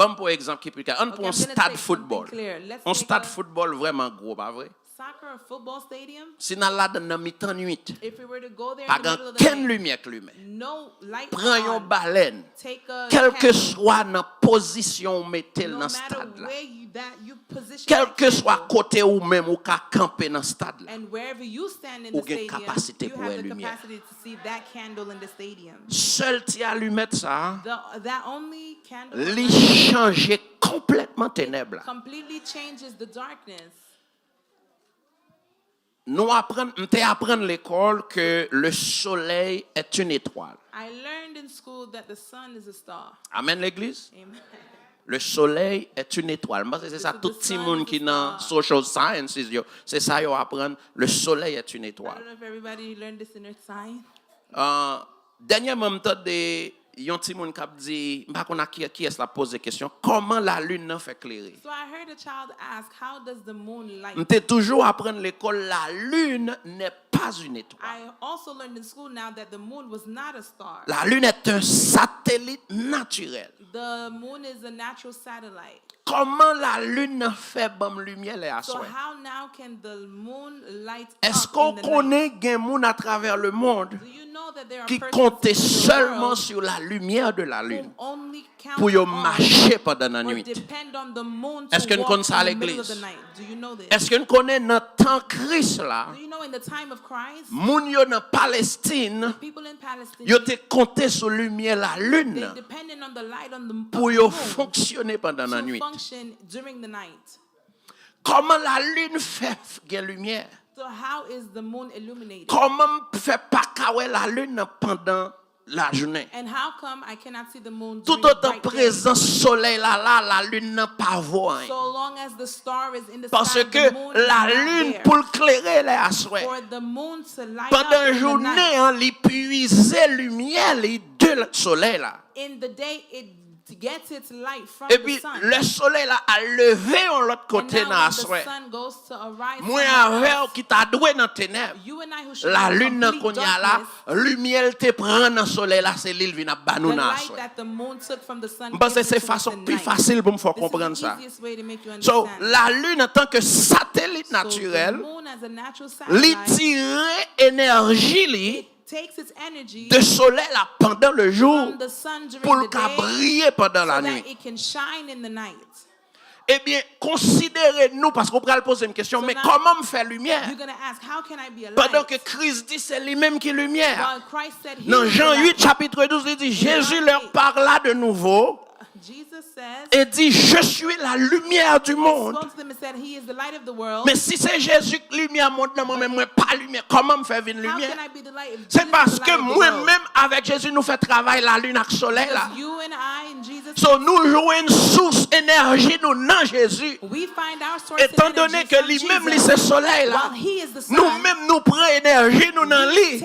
Ban m pran egzanp ki pi klè. Ann Okay, pran yon I'm gonna stad take foutbòl. Something clear. Let's Yon take stad a foutbòl vrèman gwo, pa vre? soccer or football stadium, si n al ladan nan mitan nwit, if we were to go there pa in the gen middle of the okenn night, limyè k limen. No light pran yon on. Balèn, take a kèlkeswa nan pozisyon ou mete l nan stad la, kèlkeswa kote ou menm ou ka kanpe nan stad la, and wherever you stand in the stadium, ou gen kapasite pou wè limyè. To see that candle in the stadium. Sèl ti alimèt sa a, the, that only candle li chanje konplètman tenèb la. Completely changes the darkness. Nou aprann, m te aprann lekòl ke le soleil est une étoile. I learned in school that the sun is a star. Amen, legliz? Amen. Le soleil est une étoile. M panse se sa tout timoun ki nan social sciences yo, se sa yo aprann, le soleil est une étoile. I don't know if everybody learned this in earth science. Uh, Dènyèman, m tande yon timoun k ap di, m pa konn ak ki, kiyès l ap poze kesyon, kòman lalin nan fè klere? So I heard a child ask, "How does the moon light?" M te toujou aprann lekòl, la lune n'est pas une étoile. I also learned in school now that the moon was not a star. La lune est un satellite naturel. The moon is a natural satellite. Kòman lalin nan fè ban m limyè lè aswè? So how now can the moon light up in the night? Èske w konnen gen moun atravè lemonn ki konte sèlman sou la lumière de la lune pou yo mache pandan lannwit? Èske n konn sa, legliz? Èske n konnen nan tan Kris la, moun yo nan Palestin, yo te konte sou limyè lalin nan pou yo fonksyone pandan lannwit? Kòman lalin fè f-, gen limyè? Kòman m fè pa ka wè lalin nan pandan lajounen? Toutotan prezans solèy la la, lalin nan pa vo anyen. Paske lalin, pou l klere lè aswè, pandan jounen an, li pwize limyè li de solèy la. Epi, lè solèy la al leve yon lòt kote nan aswè, mwen avè w ki ta dwe nan tenèb, lalin nan kounye a la, limyè l te pran nan solèy la, se li l vin ap ba nou nan aswè. M panse se fason k pi fasil pou m fè w konprann sa. So, lalin antanke satelit natirèl, li tire enèji li de solèy la pandan lejou pou l ka briye pandan lannwit. Ebyen, konsidere nou, paske w pral poze m kesyon, men kòman m fè limyè? Pandan ke Kris di se li menm ki limyè a. Nan Jan uit, chapit douz, li di, Jésus leur parla de nouveau et dit, "Je suis la lumière du monde." Men si se Jezi k limyè mond nan, mwen menm, mwen pa limyè, kòman m fè vin limyè? Se paske mwen menm avèk Jezi, nou fè travay lalin ak solèy la. So, nou jwenn sous enèji nou nan Jezi. Etandone ke li menm, li se solèy la, nou menm, nou pran enèji nou nan li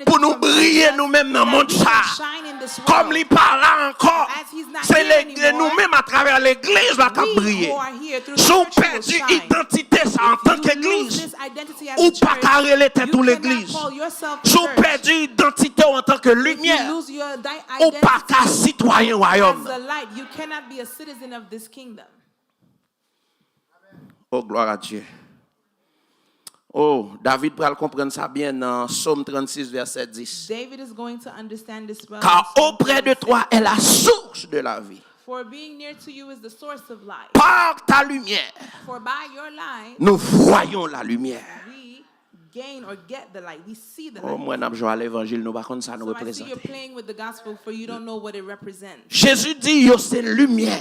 pou nou briye nou menm nan mond sa. Kòm li pa la ankò, se nou menm atravè legliz la k ap briye. Si w pèdi idantite sa antanke legliz, ou pa ka rele tèt ou legliz. Si w pèdi idantite w antanke limyè, ou pa ka sitwayen wayòm nan. Oh, gloire à Dieu. Oh, David pral konprann sa byen nan Sòm trannsis, vèsè dis. Car auprès de toi est la source de la vie. Par ta lumière, nous voyons la lumière. Oh, mwen ap jwe a levanjil, nou pa konn sa nou reprezante. Jezi di yo se limyè.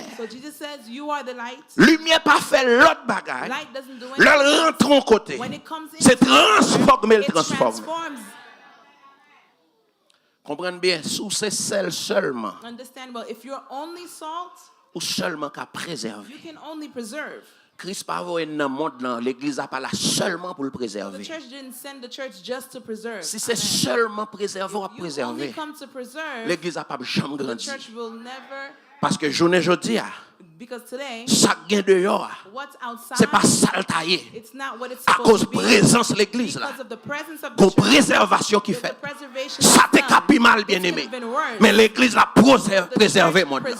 Limyè pa fè lòt bagay. Lè l rantre yon kote, se transfòme l transfòme. Konprann byen, si w se sèl sèlman, ou sèlman ka prezève. Kris pa voye n nan mond lan, legliz la pa la sèlman pou l prezève. Si se sèlman prezève w ap prezève, legliz la p ap janm grandi. Paske jounen jodi a, sa k gen deyò a, se pa sa l ta ye. Akoz prezans legliz la, gon prezèvasyon ki fèt. Sa te ka pi mal, byeneme, men legliz la prezève mond lan.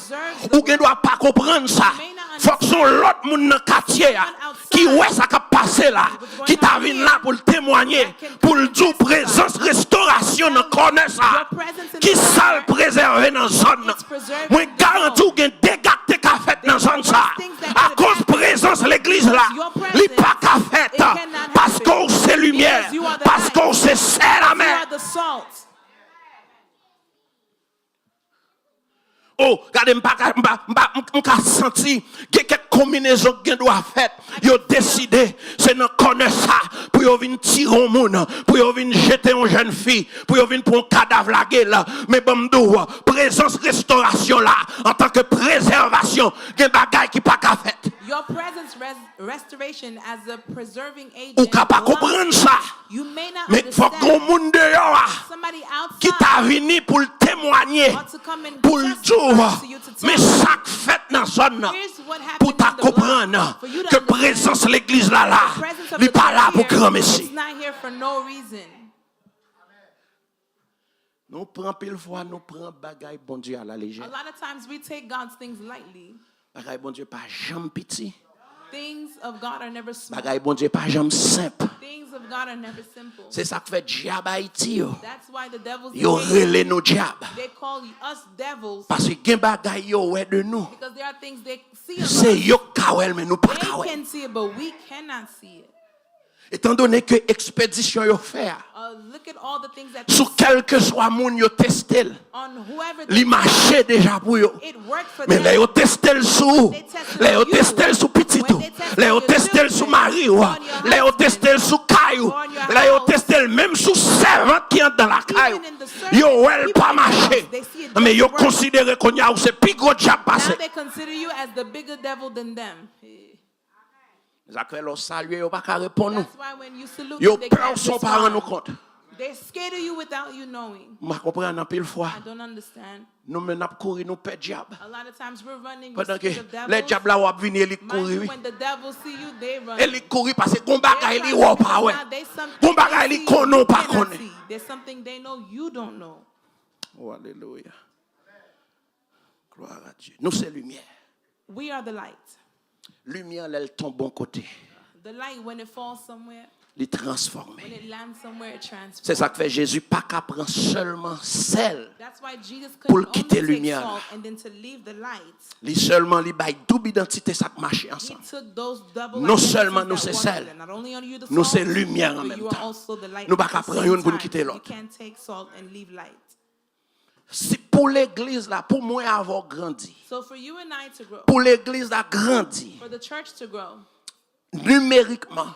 Ou gen dwa pa konprann sa. Fòk se yon lòt moun nan katye a ki wè sa k ap pase. pase la, ki ta vin la pou l temwanye, pou l di w prezans restorasyon nan kònè sa a, ki sa l prezève nan zòn nan. Mwen garanti w gen dega k te ka fèt nan zòn sa a. Akoz prezans legliz la, li pa ka fèt, paske w se limyè, paske w se sèl. Amèn. Oh, gade, m pa ka, m pa, m pa, m, m ka santi gen kèk konbinezon k gen dwa fèt. Yo deside, se nan kònè sa, pou yo vin tire yon moun, pou yo vin jete yon jèn fi, pou yo vin pran yon kadav lage l. Men ban m di w, prezans restorasyon la, antanke prezèvasyon, gen bagay ki pa ka fèt. Your presence res- restoration as a preserving agent. Ou ka pa konprann sa. Men fòk gen yon moun deyò a ki ta vini pou l temwanye, pou l di w, men sa k fèt nan zòn nan, pou w ta konprann ke prezans legliz la la, li pa la pou granmesi. Nou pran anpil fwa, nou pran bagay Bondye a lalejè. A lot of times we take God's things lightly. Bagay Bondye pa janm piti. Things of God are never small. Bagay Bondye pa janm senp. Things of God are never simple. Se sa k fè dyab Ayiti yo, that's why the devils yo rele nou dyab. They call us devils. Paske gen bagay yo wè de nou. Because there are things they see of us. Se yo k ka wè l, men nou pa ka wè. They can see it, but we cannot see it. Etandone ke ekspedisyon yo fè a, sou kèlkeswa moun yo teste l, li mache deja pou yo. Men lè yo teste l sou ou, lè yo teste l sou pitit ou, lè yo teste l sou mari w, lè yo teste l sou kay ou, lè yo teste l menm sou sèvant ki anndan lakay ou, yo wè l pa mache. Men yo konsidere kounye a ou se pi gwo dyab pase. Sa k fè lè w salye, yo pa ka reponn ou. Yo pè w san w pa rann ou kont. M pa konprann anpil fwa. Nou menm n ap kouri, nou pè dyab. Pandan ke lè dyab la wè w ap vini, e li k kouri, wi. E li k kouri paske gon bagay li wè w pa wè. Gon bagay li konnen w pa konnen. Oh, alelouya. Gloire à Dieu. Nou se limyè. We are the light. Limyè, lè l tonbe yon kote, the light, when it falls somewhere, li transfòme. When it lands somewhere, it transforms. Se sa k fè Jezi pa ka pran sèlman sèl pou l kite limyè la. Li sèlman, li bay doub idantite sa k mache ansanm. Non sèlman nou se sèl, nou se limyè an menm tan. Nou pa ka pran youn pou n kite lòt. Si pou legliz la, pou mwen avè w grandi, pou legliz la grandi nimerikman,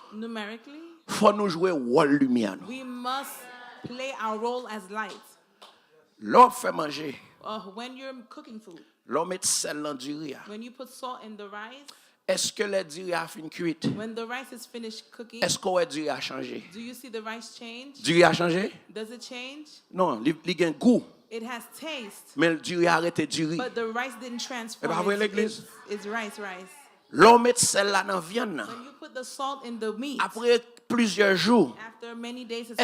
fò nou jwe wòl limyè nou. Lè w ap fè manje, lè w met sèl nan diri a, èske lè diri a fin kwit, èske w wè diri a chanje? Diri a chanje? Non, li, li gen gou. Men diri a rete diri. E pa vre, legliz? Lè w met sèl la nan vyann nan, apre plizyè jou,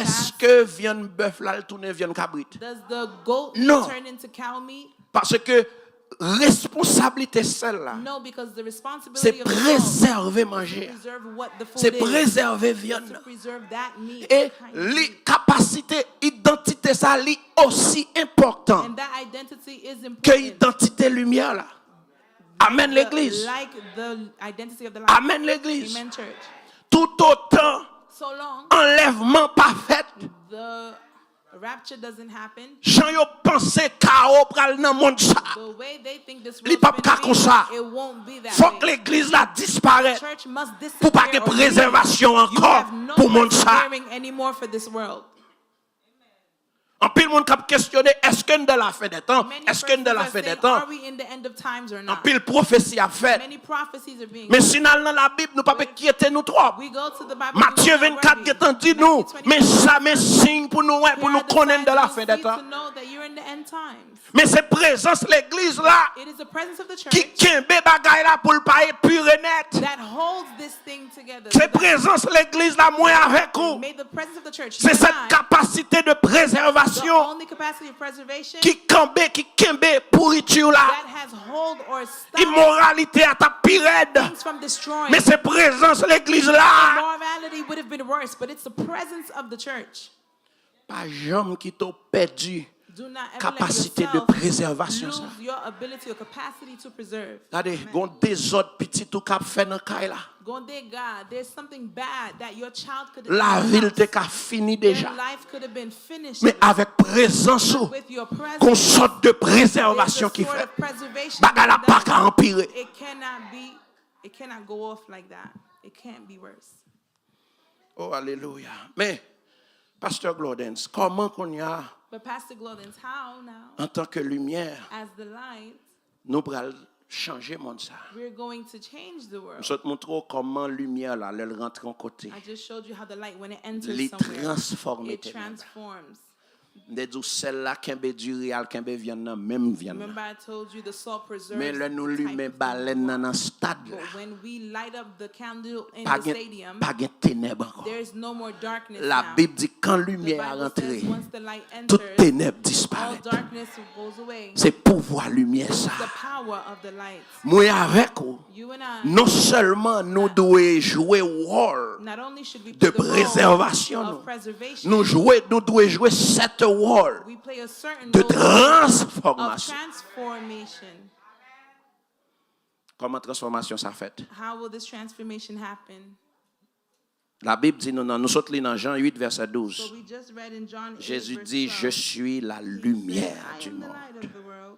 èske vyann bèf la al tounen vyann kabrit? Non. Paske responsablite sèl la, se prezève manje a, se prezève vyann nan. E li, kapasite, idantite sa, li osi enpòtan ke idantite limyè la. Amèn, legliz. Amèn, legliz. Toutotan anlèvman pa fèt, jan yo panse kawo pral nan mond sa, li p ap ka konsa. Fòk legliz la disparèt pou pa gen prezèvasyon ankò pou mond sa. Anpil moun k ap kesyone, èske n nan lafen dè tan? Èske n nan lafen dè tan? Anpil pwofesi ap fèt. Men si n al nan Labib, nou p ap enkyete nou twòp. Matye vennkat gentan di nou, men sa, men siy pou nou wè, pou nou konnen n nan lafen dè tan. Men se prezans legliz la ki kenbe bagay la pou l pa epire nèt. Se prezans legliz la, mwen avèk ou. Se sèt kapasite de prezèvasyon ki kanbe, ki kenbe pouriti la. Imoralite a t ap pi rèd. Men se prezans legliz la It would have been worse, but it's the presence of the church. Pa janm kite w pèdi Do not ever let kapasite de yourself prezèvasyon sa. Lose your ability or capacity to preserve. Gade, gon dezòd pitit ou k ap fè nan kay la. Gonde God, there's something bad that your child could Lavi l have te ka fini Their deja. Life could have been finished. Men avèk prezans ou, With your presence, gon sòt de there's a prezèvasyon ki sort fèt. Of preservation Bagay la that pa ka anpire. It cannot be, it cannot go off like that. It can't be worse. Oh, alelouya. Men, Pastè Glodens, kòman kounye a, But Pastor Glodens, how now, antan ke limyè, as the light, nou pral chanje mond sa? We're going to change the world. M sot montre w kòman limyè la, lè l rantre yon kote, I just showed you how the light, when it enters li somewhere, transfòme It tenèb. Transforms. M te di w sèl la kenbe diri a, l kenbe vyann nan, menm vyann nan. Remember I told you the salt preserves Men lè nou the limen type balèn nan nan stad la, But when we light up the candle in pa the gen, stadium, pa gen tenèb ankò. There's no more darkness La now. Bib di kan The limyè a Bible rantre, says once the light tout enters, tenèb all disparèt. Darkness goes away. Se pouvwa limyè It's sa. The power of the light. Mwen avèk ou, You and I, non sèlman nou dwe jwe wòl not only should we de play the role prezèvasyon of nou, preservation, nou jwe, nou dwe jwe sèt wòl we play a certain de role of transfòmasyon. Transformation. Kòman transfòmasyon sa fèt? How will this transformation happen? La Bib di nou nan, nou sot li nan Jan uit vèsè douz. So we just read in John eight, Jezi verse di, twelve. Je suis la He said, lumière "I du am the monde. Light of the world."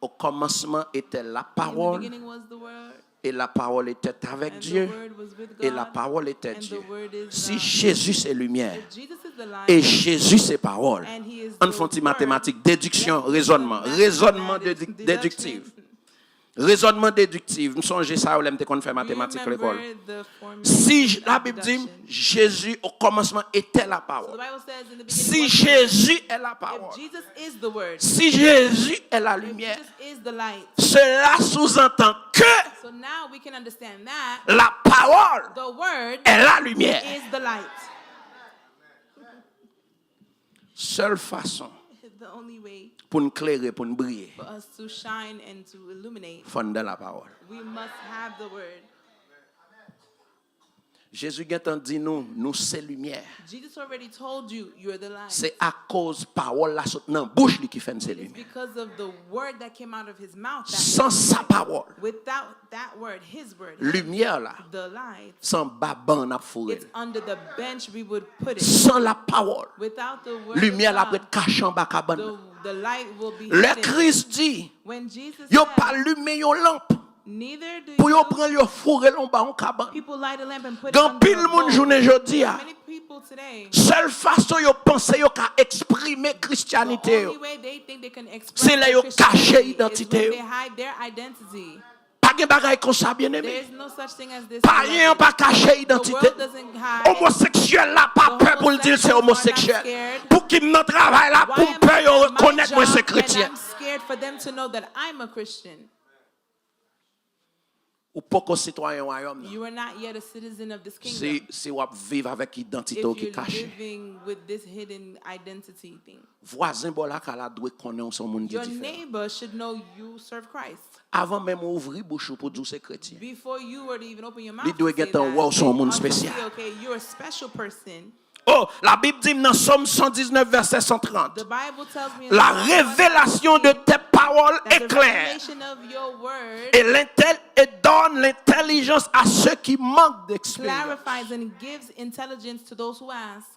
Au commencement était la In the parole, beginning was the Word, et la parole était avec and the Dieu, Word was with et la God, parole était and Dieu. the Word is Si God. Jésus c'est lumière, If Jesus is the light, et Jésus c'est parole, and He is ann the fè yon ti Word, matematik, dediksyon, let's do rezònman, some rezònman mathematics, dedik- dediktif. deduction. Rezònman dediktif, m sonje sa yo lè m te konn fè Do you matematik lekòl. remember the formula Si in math J- la Bib di m, deduction? Jésus au commencement était la So parole. the Bible says in the beginning Si was the Word. Jésus est la parole, If Jesus is the Word, si Jésus est la if lumière, Jesus is the light, cela sous-entend que so now we can understand that la parole the Word est la lumière. Is the light. Sèl fason The only way pou n klere, pou n briye, for us to shine and to illuminate, fò n nan lapawòl. We must have the Word. Jezi gentan di nou, nou se limyè. Jesus already told you you're the light. Se akoz pawòl la sot nan bouch li ki fè n se It's limyè. Because of the word that came out of his mouth. That San sa pawòl, without that word, his word, limyè la, the light, se anba ban n ap foure it's l. Under the bench we would put it. San lapawòl, Without the word limyè of la ap God, ret kache anba kabann nan. The, the light will be Lè hidden. Kris di, When Jesus yo said, pa limen yon lanp neither do pou yo you pran l yo foure l anba yon kabann. People light a lamp and put it Gen under anpil a moun bowl. jounen jodi a, Many people today, sèl fason yo panse yo ka eksprime the Kristianite only yo, way they think they can se lè express yo their kache Christianity is idantite when yo. They hide their identity. Pa gen bagay konsa, byeneme. There is no such thing as this. Payen an pa kache The idantite. World doesn't hide. Omoseksyèl la pa pè pou l di l se Homosexuals are not omoseksyèl. Scared. Pouki m nan travay la, pou Why m am pè I yo at my rekonèt mwen se job and kretyen? I'm scared for them to know that I'm a Christian? Ou poko sitwayen wayòm nan. You are not yet a citizen of this Si, kingdom. Si w ap viv avèk If idantite w ki you're kache. Living with this hidden identity thing. Vwazen bò lakay la dwe konnen w se yon moun ki Your diferan. Neighbor should know you serve Christ. Avan menm ou ouvri bouch ou pou di w se kretyen, Before you were to even open your mouth, li dwe gentan wè w se yon moun espesyal. Okay, you're a special person. Oh, Labib di m nan Sòm san diznèf, vèsè san trant, The Bible tells me in la Psalm révélation de tes paroles that the éclaire revelation of your word et l'intel- et donne l'intelligence à ceux qui manquent d'expérience. Clarifies and gives intelligence to those who ask.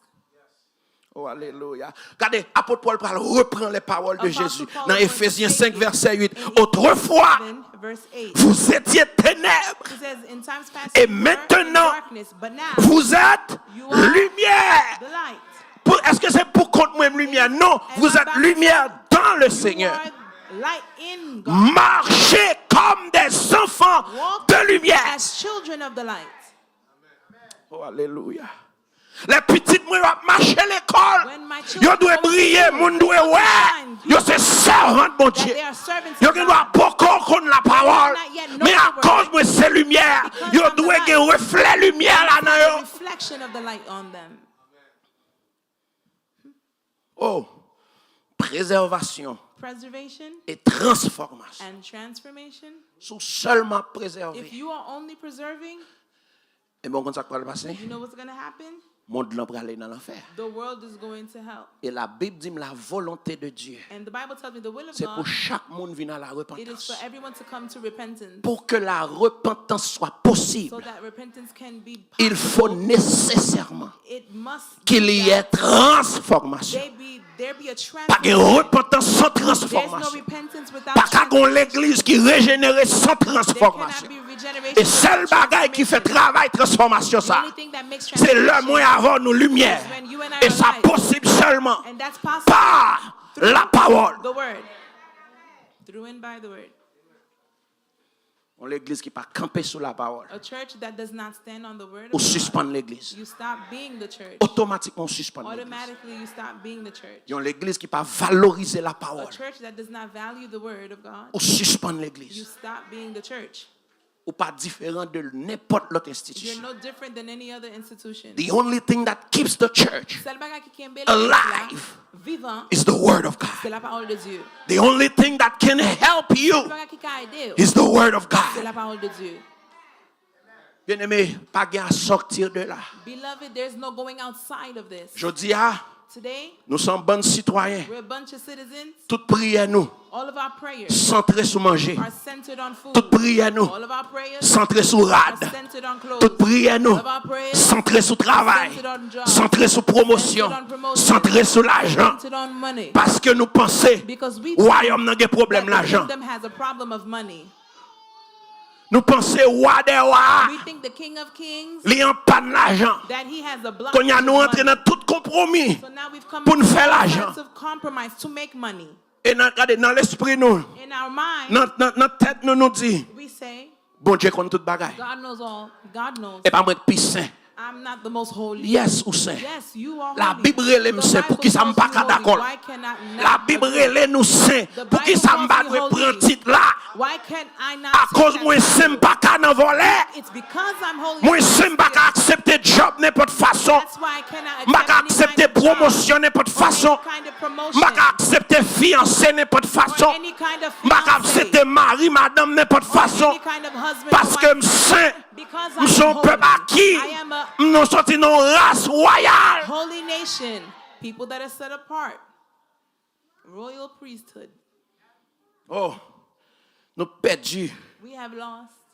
Oh, alelouya. Gade, apot Pòl pral repran les paroles de Apostle Jésus Paul nan is going to Efézyen take senk, it vèsè uit. in Autrefois, Seven, verse eight. Vous étiez ténèbres, He says, in times past, et you were in maintenant, darkness, but now vous êtes you are lumière. The light. Pou- Èske se pou kont mwen limyè? Non. Am Vous I êtes by lumière myself? Dans le You Seigneur. Are light in God. Marchez comme des enfants Walk de lumière. As children of the light. Oh, alelouya. Lè pitit mwen yo ap mache lekòl, When my yo children dwe go to briye, school, moun dwe they wè shine. Yo se sèvant That Bondye. They are servants Yo of gen dwa God. Poko konn lapawòl, They do not yet know men the word. Akoz mwen se limyè, Because yo I'm the dwe light. Gen reflè limyè la nan yo. Reflection of the light on them. Oh, prezèvasyon Preservation e transfòmasyon. And transformation. Si w sèlman ap If prezève, you are only preserving, Ebyen, w konn sa k pral pase? You know what's going to happen? Mond lan prale nan lanfè. The world is going to hell. E Labib di m la volonte de Dye, And the Bible tells me the will of se pou God, chak moun vin a la it is repentance. For everyone to come to repentance. Pour que la repentance soit possible, So that repentance can be il faut possible, nécessairement it must qu'il be y ait that transformation. They be, there be a Pa gen transformation. Repantans san There's no transfòmasyon. Repentance without Pa ka gen yon transformation. Legliz ki rejenere san There cannot transfòmasyon. Be regeneration E sèl without bagay ki fè Transformation. Travay transfòmasyon sa, Anything that makes se lè mwen transformation avè w nou limyè. Is when you and I E are sa light. Posib sèlman And that's possible pa through la pawòl. The word. Through and by the word. Yon legliz ki pa kanpe sou la pawòl, A church that does not stand on the word ou of God, sispann legliz. You stop being the church. Otomatikman, ou sispann legliz. Automatically, you stop being the church. Yon legliz ki pa valorize la A pawòl, church that does not value the word of God, ou sispann you legliz. Stop being the church. Ou pa diferan de nenpòt lòt You're enstitisyon. No different than any other institution. The only thing that keeps the church Sèl bagay ki kenbe alive vivan, is the word of c'est God. La parole de Dieu. The only thing that can help you Sèl bagay ki ka ede w, is the word of c'est God. La parole de Dieu. Bien-aimé, pa gen a sòti de la. Beloved, there's no going outside of this. Jodi a, Today, nou se yon bann sitwayen. We're a bunch of citizens. Tout priyè nou All of our prayers santre sou manje. Are centered on food. Tout priyè nou All of our prayers santre sou are rad. Centered on clothes. Tout priyè nou All of our prayers santre sou travay. Centered on jobs. Santre sou pwomosyon. Centered on promotion. Santre sou lajan. Centered on money. Paske nou panse Because we wayòm nan gen think pwoblèm that the lajan. Kingdom has a problem of money. Nou panse wa dè wa a, We think the King of Kings, li an pàn lajan. That he has a block Kounye a nou of antre money. Nan tout konpwomi So now we've come pou n to fè all lajan. Sorts of compromise to make money. E nan, gade, nan lespri nou, In our mind, nan, nan, nan tèt nou, nou di, We say, Bondye konn tout bagay. God knows all. God knows. E pa mwen k pi sen. I'm not the most holy. Yes, ou sen. Yes, you are holy. Labib rele m sen, poukisa m pa ka dakò l? Labib rele nou sen, poukisa m pa dwe pran tit la? Akoz mwen sen, m pa ka nan vòlè. Mwen sen, m pa ka aksepte djòb nenpòt fason. M pa ka aksepte pwomosyon nenpòt fason. M pa ka aksepte fiyanse nenpòt fason. M pa ka aksepte mari, madanm nenpòt fason. Paske m sen. M se yon pèp aki. M soti nan yon ras wayal. Holy nation, people that are set apart. Royal priesthood. Oh, nou pèdi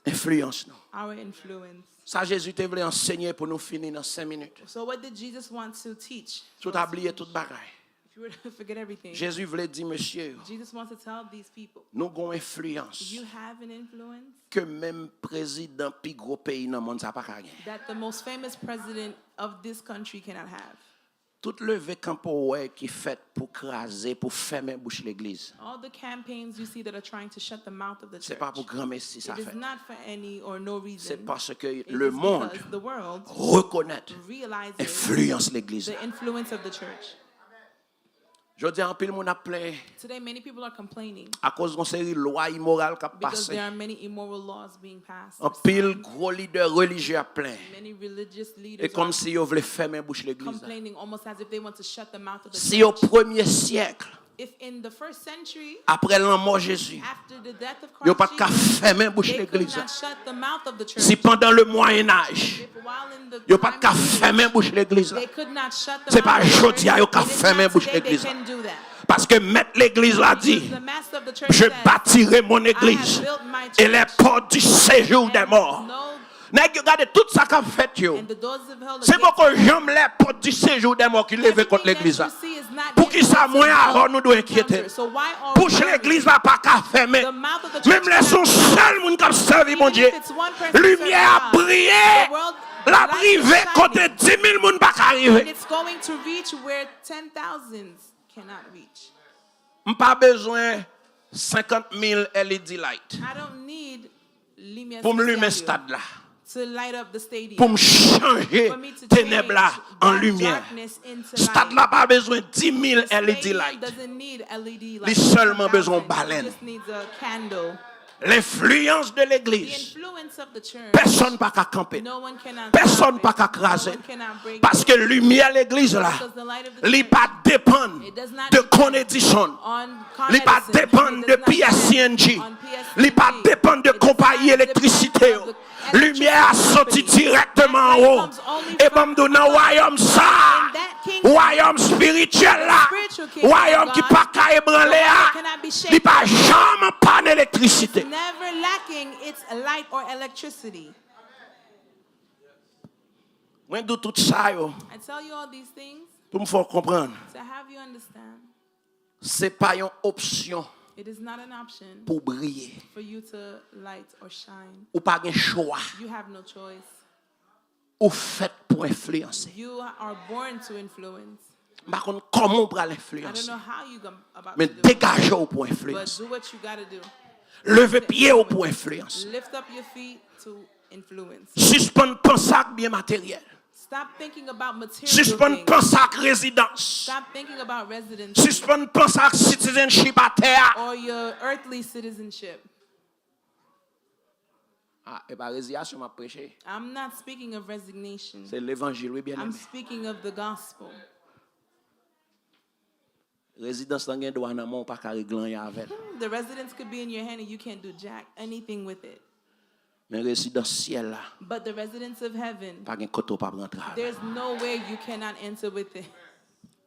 enfliyans nou. Sa Jezi te vle ansenye pou nou fini nan senk minit. Si w ta bliye tout bagay. Jezi vle di mesye yo, nou gen yon enfliyans ke menm prezidan pi gwo peyi nan mond sa pa ka gen. Tout leve kanpe w wè ki fèt pou kraze, pou fèmen bouch legliz, se pa pou granmesi sa fèt. Se paske lemonn rekonèt enfliyans legliz la. Jodi a, anpil moun ap plenyen akoz yon seri lwa imoral k ap pase. Anpil gwo lidè relijye ap plenyen. E kòmsi yo vle fèmen bouch legliz la. Si o premye syèk, apre lanmò Jezi, yo pa t ka fèmen bouch legliz la, si pandan le Mwayen Aj, yo pa t ka fèmen bouch legliz la, se pa jodi a yo ka fèmen bouch legliz la. Paske mèt legliz la di, Je bâtirai mon église et les portes du séjour des morts. Nèg yo, gade tout sa k ap fèt yo. Se poko janm lèpòt di sejou dè mò ki leve kont legliz la. Poukisa mwen avè w nou dwe enkyete n? Bouch legliz la pa ka fèmen. Menm lè se yon sèl moun k ap sèvi Bondye, limyè a ap briye, l ap rive kote dis mil moun pa ka rive. M pa bezwen senkant mil L E D light pou m limen stad la, pou m chanje tenèb la an limyè. Stad la pa bezwen dis mil L E D light. Li sèlman bezwen yon balèn. Lenfliyans de legliz. Pèsonn pa ka kanpe l. Pèsonn pa ka kraze l. Paske limyè legliz la, li pa depann de Con Edison. Li pa depann de P S E&G. Li pa depann de konpayi elektrisite yo. Limyè a soti dirèkteman anwo. E ban m di w nan wayòm sa a, wayòm espirityèl la, wayòm ki pa ka ebranle a, li pa janm an pàn elektrisite. Mwen di w tout sa yo pou m fè w konprann. Se pa yon opsyon pou w briye. Ou pa gen chwa. Ou fèt pou enfliyanse. M pa konn kòman w pral enfliyanse, men degaje w pou w enfliyanse. Leve pye w pou w enfliyanse. Sispann panse ak byen materyèl. Sispann panse ak rezidans. Sispann panse ak citizenship atè a. Ah, e pa reziyasyon m ap preche. Se levanjil, wi, byeneme. Rezidans lan gen dwa nan men w, ou pa ka regle anyen avè l. The residence could be in your hand and you can't do jack anything with it. Men rezidans syèl la, But the residence of heaven, pa gen kote w p ap rantre avè l. There's no way you cannot enter with it.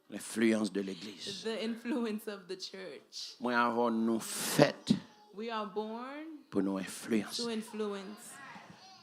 Lenfliyans de legliz. The influence of the church. Mwen avè w, nou fèt We are born pou nou enfliyanse. To influence.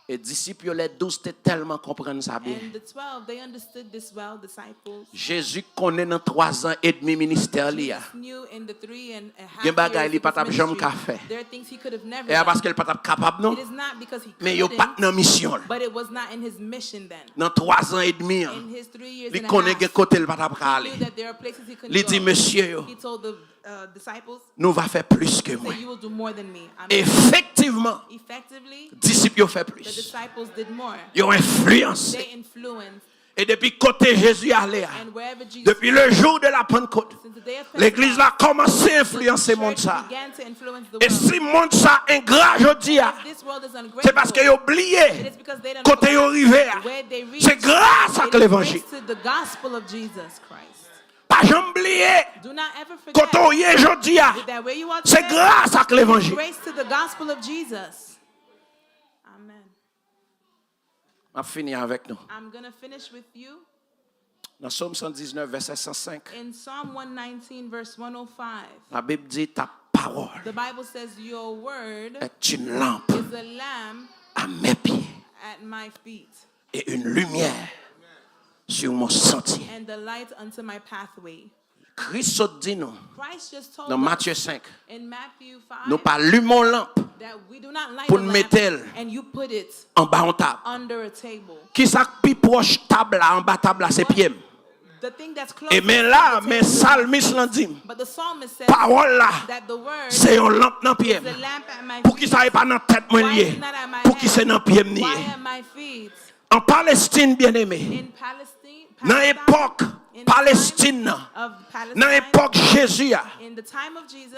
E disip yo, lè douz, te tèlman konprann sa byen. And the twelve, they understood this well, disciples. Jezi konnen nan twa zan edmi ministè li a, Jesus knew in the three and a half gen bagay years li of pa t ap his janm ministry, ka fè. There are things he could have never done. E a paske l pa t ap kapab, non. It is not because he couldn't, men yo pa t nan misyon l. But it was not in his mission then. Nan twa zan edmi an, in his three years and a half, li konnen gen kote l pa t ap ka ale. He knew that there are places he couldn't go. Li di mesye yo, He told the uh, disciples, nou va fè plis ke mwen. You will do more than me. Amen. Efektivman, Effectively, disip yo fè plis. The disciples did more. Yo enfliyanse. They influenced. E depi kote Jezi ale a, and wherever Jesus depi le jour de la Pentecôte, since the day of Pentecost, legliz la kòmanse enfliyanse mond sa. The church began to influence the world. E si mond sa engra jodi a, if this world is ungrateful, se paske yo bliye, it is because they don't know, kote yo rive a, where they reach, se gras ak levanjil. It is thanks to the gospel of Jesus Christ. Pa janm bliye, kote w ye jodi a, se gras ak levanjil. M ap fini avèk nou. Nan Sòm san diznèf, vèsè san senk, Labib di, ta parole est une lampe à mes pieds et une lumière sur mon sentier. Kris sot di nou nan Matye senk, nou pa limen yon lanp pou n mete l anba yon tab. Kisa k pi pwòch tab la, anba tab la, se pye m. E men la, men salmis lan di m, pawòl la, se yon lanp nan pye m. Poukisa e pa nan tèt mwen l ye? Pouki se nan pye m li ye? An Palestin, byeneme, nan epòk Palestin nan, nan epòk Jezi a,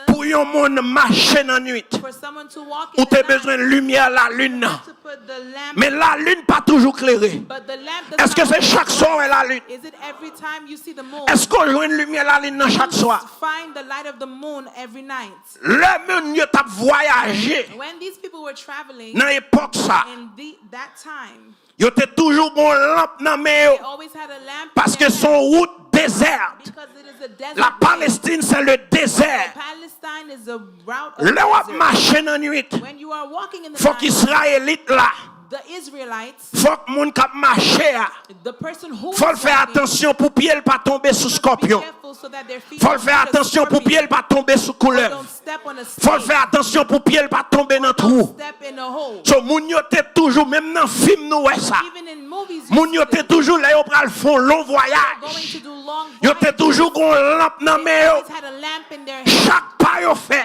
pou yon moun mache nan nwit, ou te bezwen limyè lalin nan. Men lalin pa toujou klere. Èske se chak swa w wè lalin? Èske w jwenn limyè lalin nan chak swa? Lè moun yo t ap vwayaje nan epòk sa, yo te toujou gen yon lanp nan men yo, paske se yon wout dezè. La Palestine, c'est le désert. Lè w ap mache nan nwit, fòk Izrayelit la, fòk moun k ap mache a, fò l fè atansyon pou pye l pa tonbe sou skòpyon. Fò l fè atansyon pou pye l pa tonbe sou koulèv. Fò l fè atansyon pou pye l pa tonbe nan twou. So, moun yo te toujou, menm nan fim nou wè sa, moun yo te toujou, lè yo pral fè yon lon vwayaj, yo te toujou gen yon lanp nan men yo. Chak pa yo fè,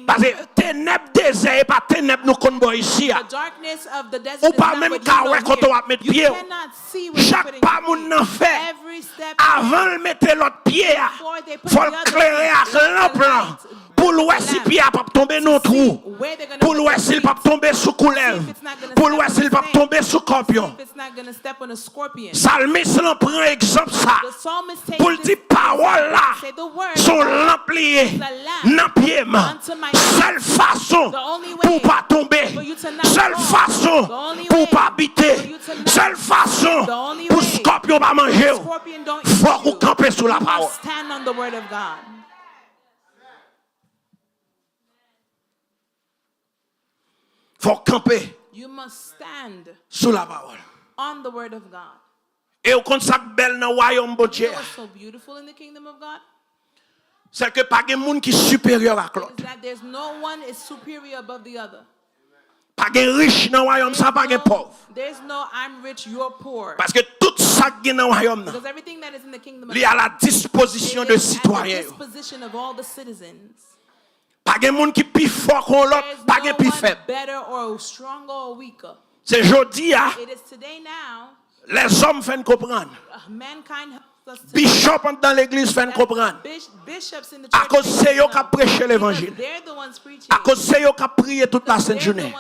paske tenèb dezè e pa tenèb nou konn bò isi a. Ou pa menm ka wè kote w ap met pye w. Chak pa moun nan fè, avan l mete lòt pye a, fò l klere ak lanp lan, pou Pou l wè si pye a p ap tonbe nan yon twou. Pou l wè si l p ap tonbe sou koulèv. Pou l wè si l p ap tonbe sou kòpyon. Salmis lan pran egzanp sa pou l di, pawòl la se yon lanp li ye nan pye m. Sèl fason pou w pa tonbe, sèl fason pou w pa bite, sèl fason pou skòpyon pa manje w, fòk ou kanpe sou lapawòl. Fò w kanpe sou lapawòl. E w konn sa k bèl nan wayòm Bondye a? Sè ke pa gen moun ki siperyè ak lòt. Pa gen rich nan wayòm sa, pa gen pòv. Paske tout sa k gen nan wayòm nan, li a la dispozisyon de sitwayen yo. Pa gen moun ki pi fò ke yon lòt, pa gen pi fèb. Se jodi a, lèzòm fè n konprann. Bishop anndan legliz fè n konprann. Akoz se yo k ap preche levanjil. Akoz se yo k ap priye tout lasent jounen.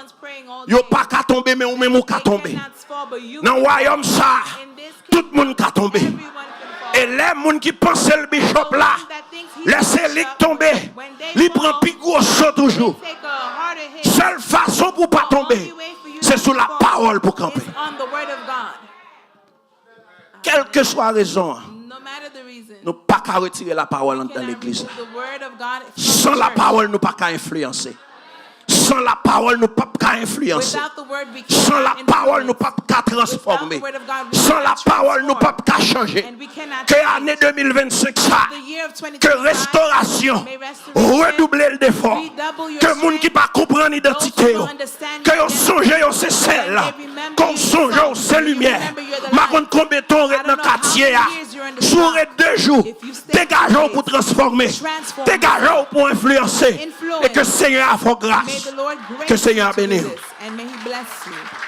Yo pa ka tonbe, men ou menm ou ka tonbe. Nan wayòm sa a, tout moun ka tonbe. E lè moun ki panse l bishop la, lè se li k tonbe, li pran pi gwo so toujou. Sèl fason pou w pa tonbe, se sou lapawòl pou w kanpe. Kèlkeswa rezon an, nou pa ka retire lapawòl anndan legliz la. San lapawòl, nou pa ka enfliyanse. San lapawòl, nou p ap ka enfliyanse. San lapawòl, nou p ap ka transfòme. San lapawòl, nou p ap ka chanje. Ke ane de mil vennsenk sa, ke restorasyon redouble l defò. Ke moun ki pa konprann idantite yo, ke yo sonje yo se sèl, ke w sonje w se limyè. M pa konn konbyen tan w ret nan katye a. Si w ret de jou, degaje w pou transfòme. Degaje w pou enfliyanse. E ke Senyè a fè w gras. Ke Senyè a beni w.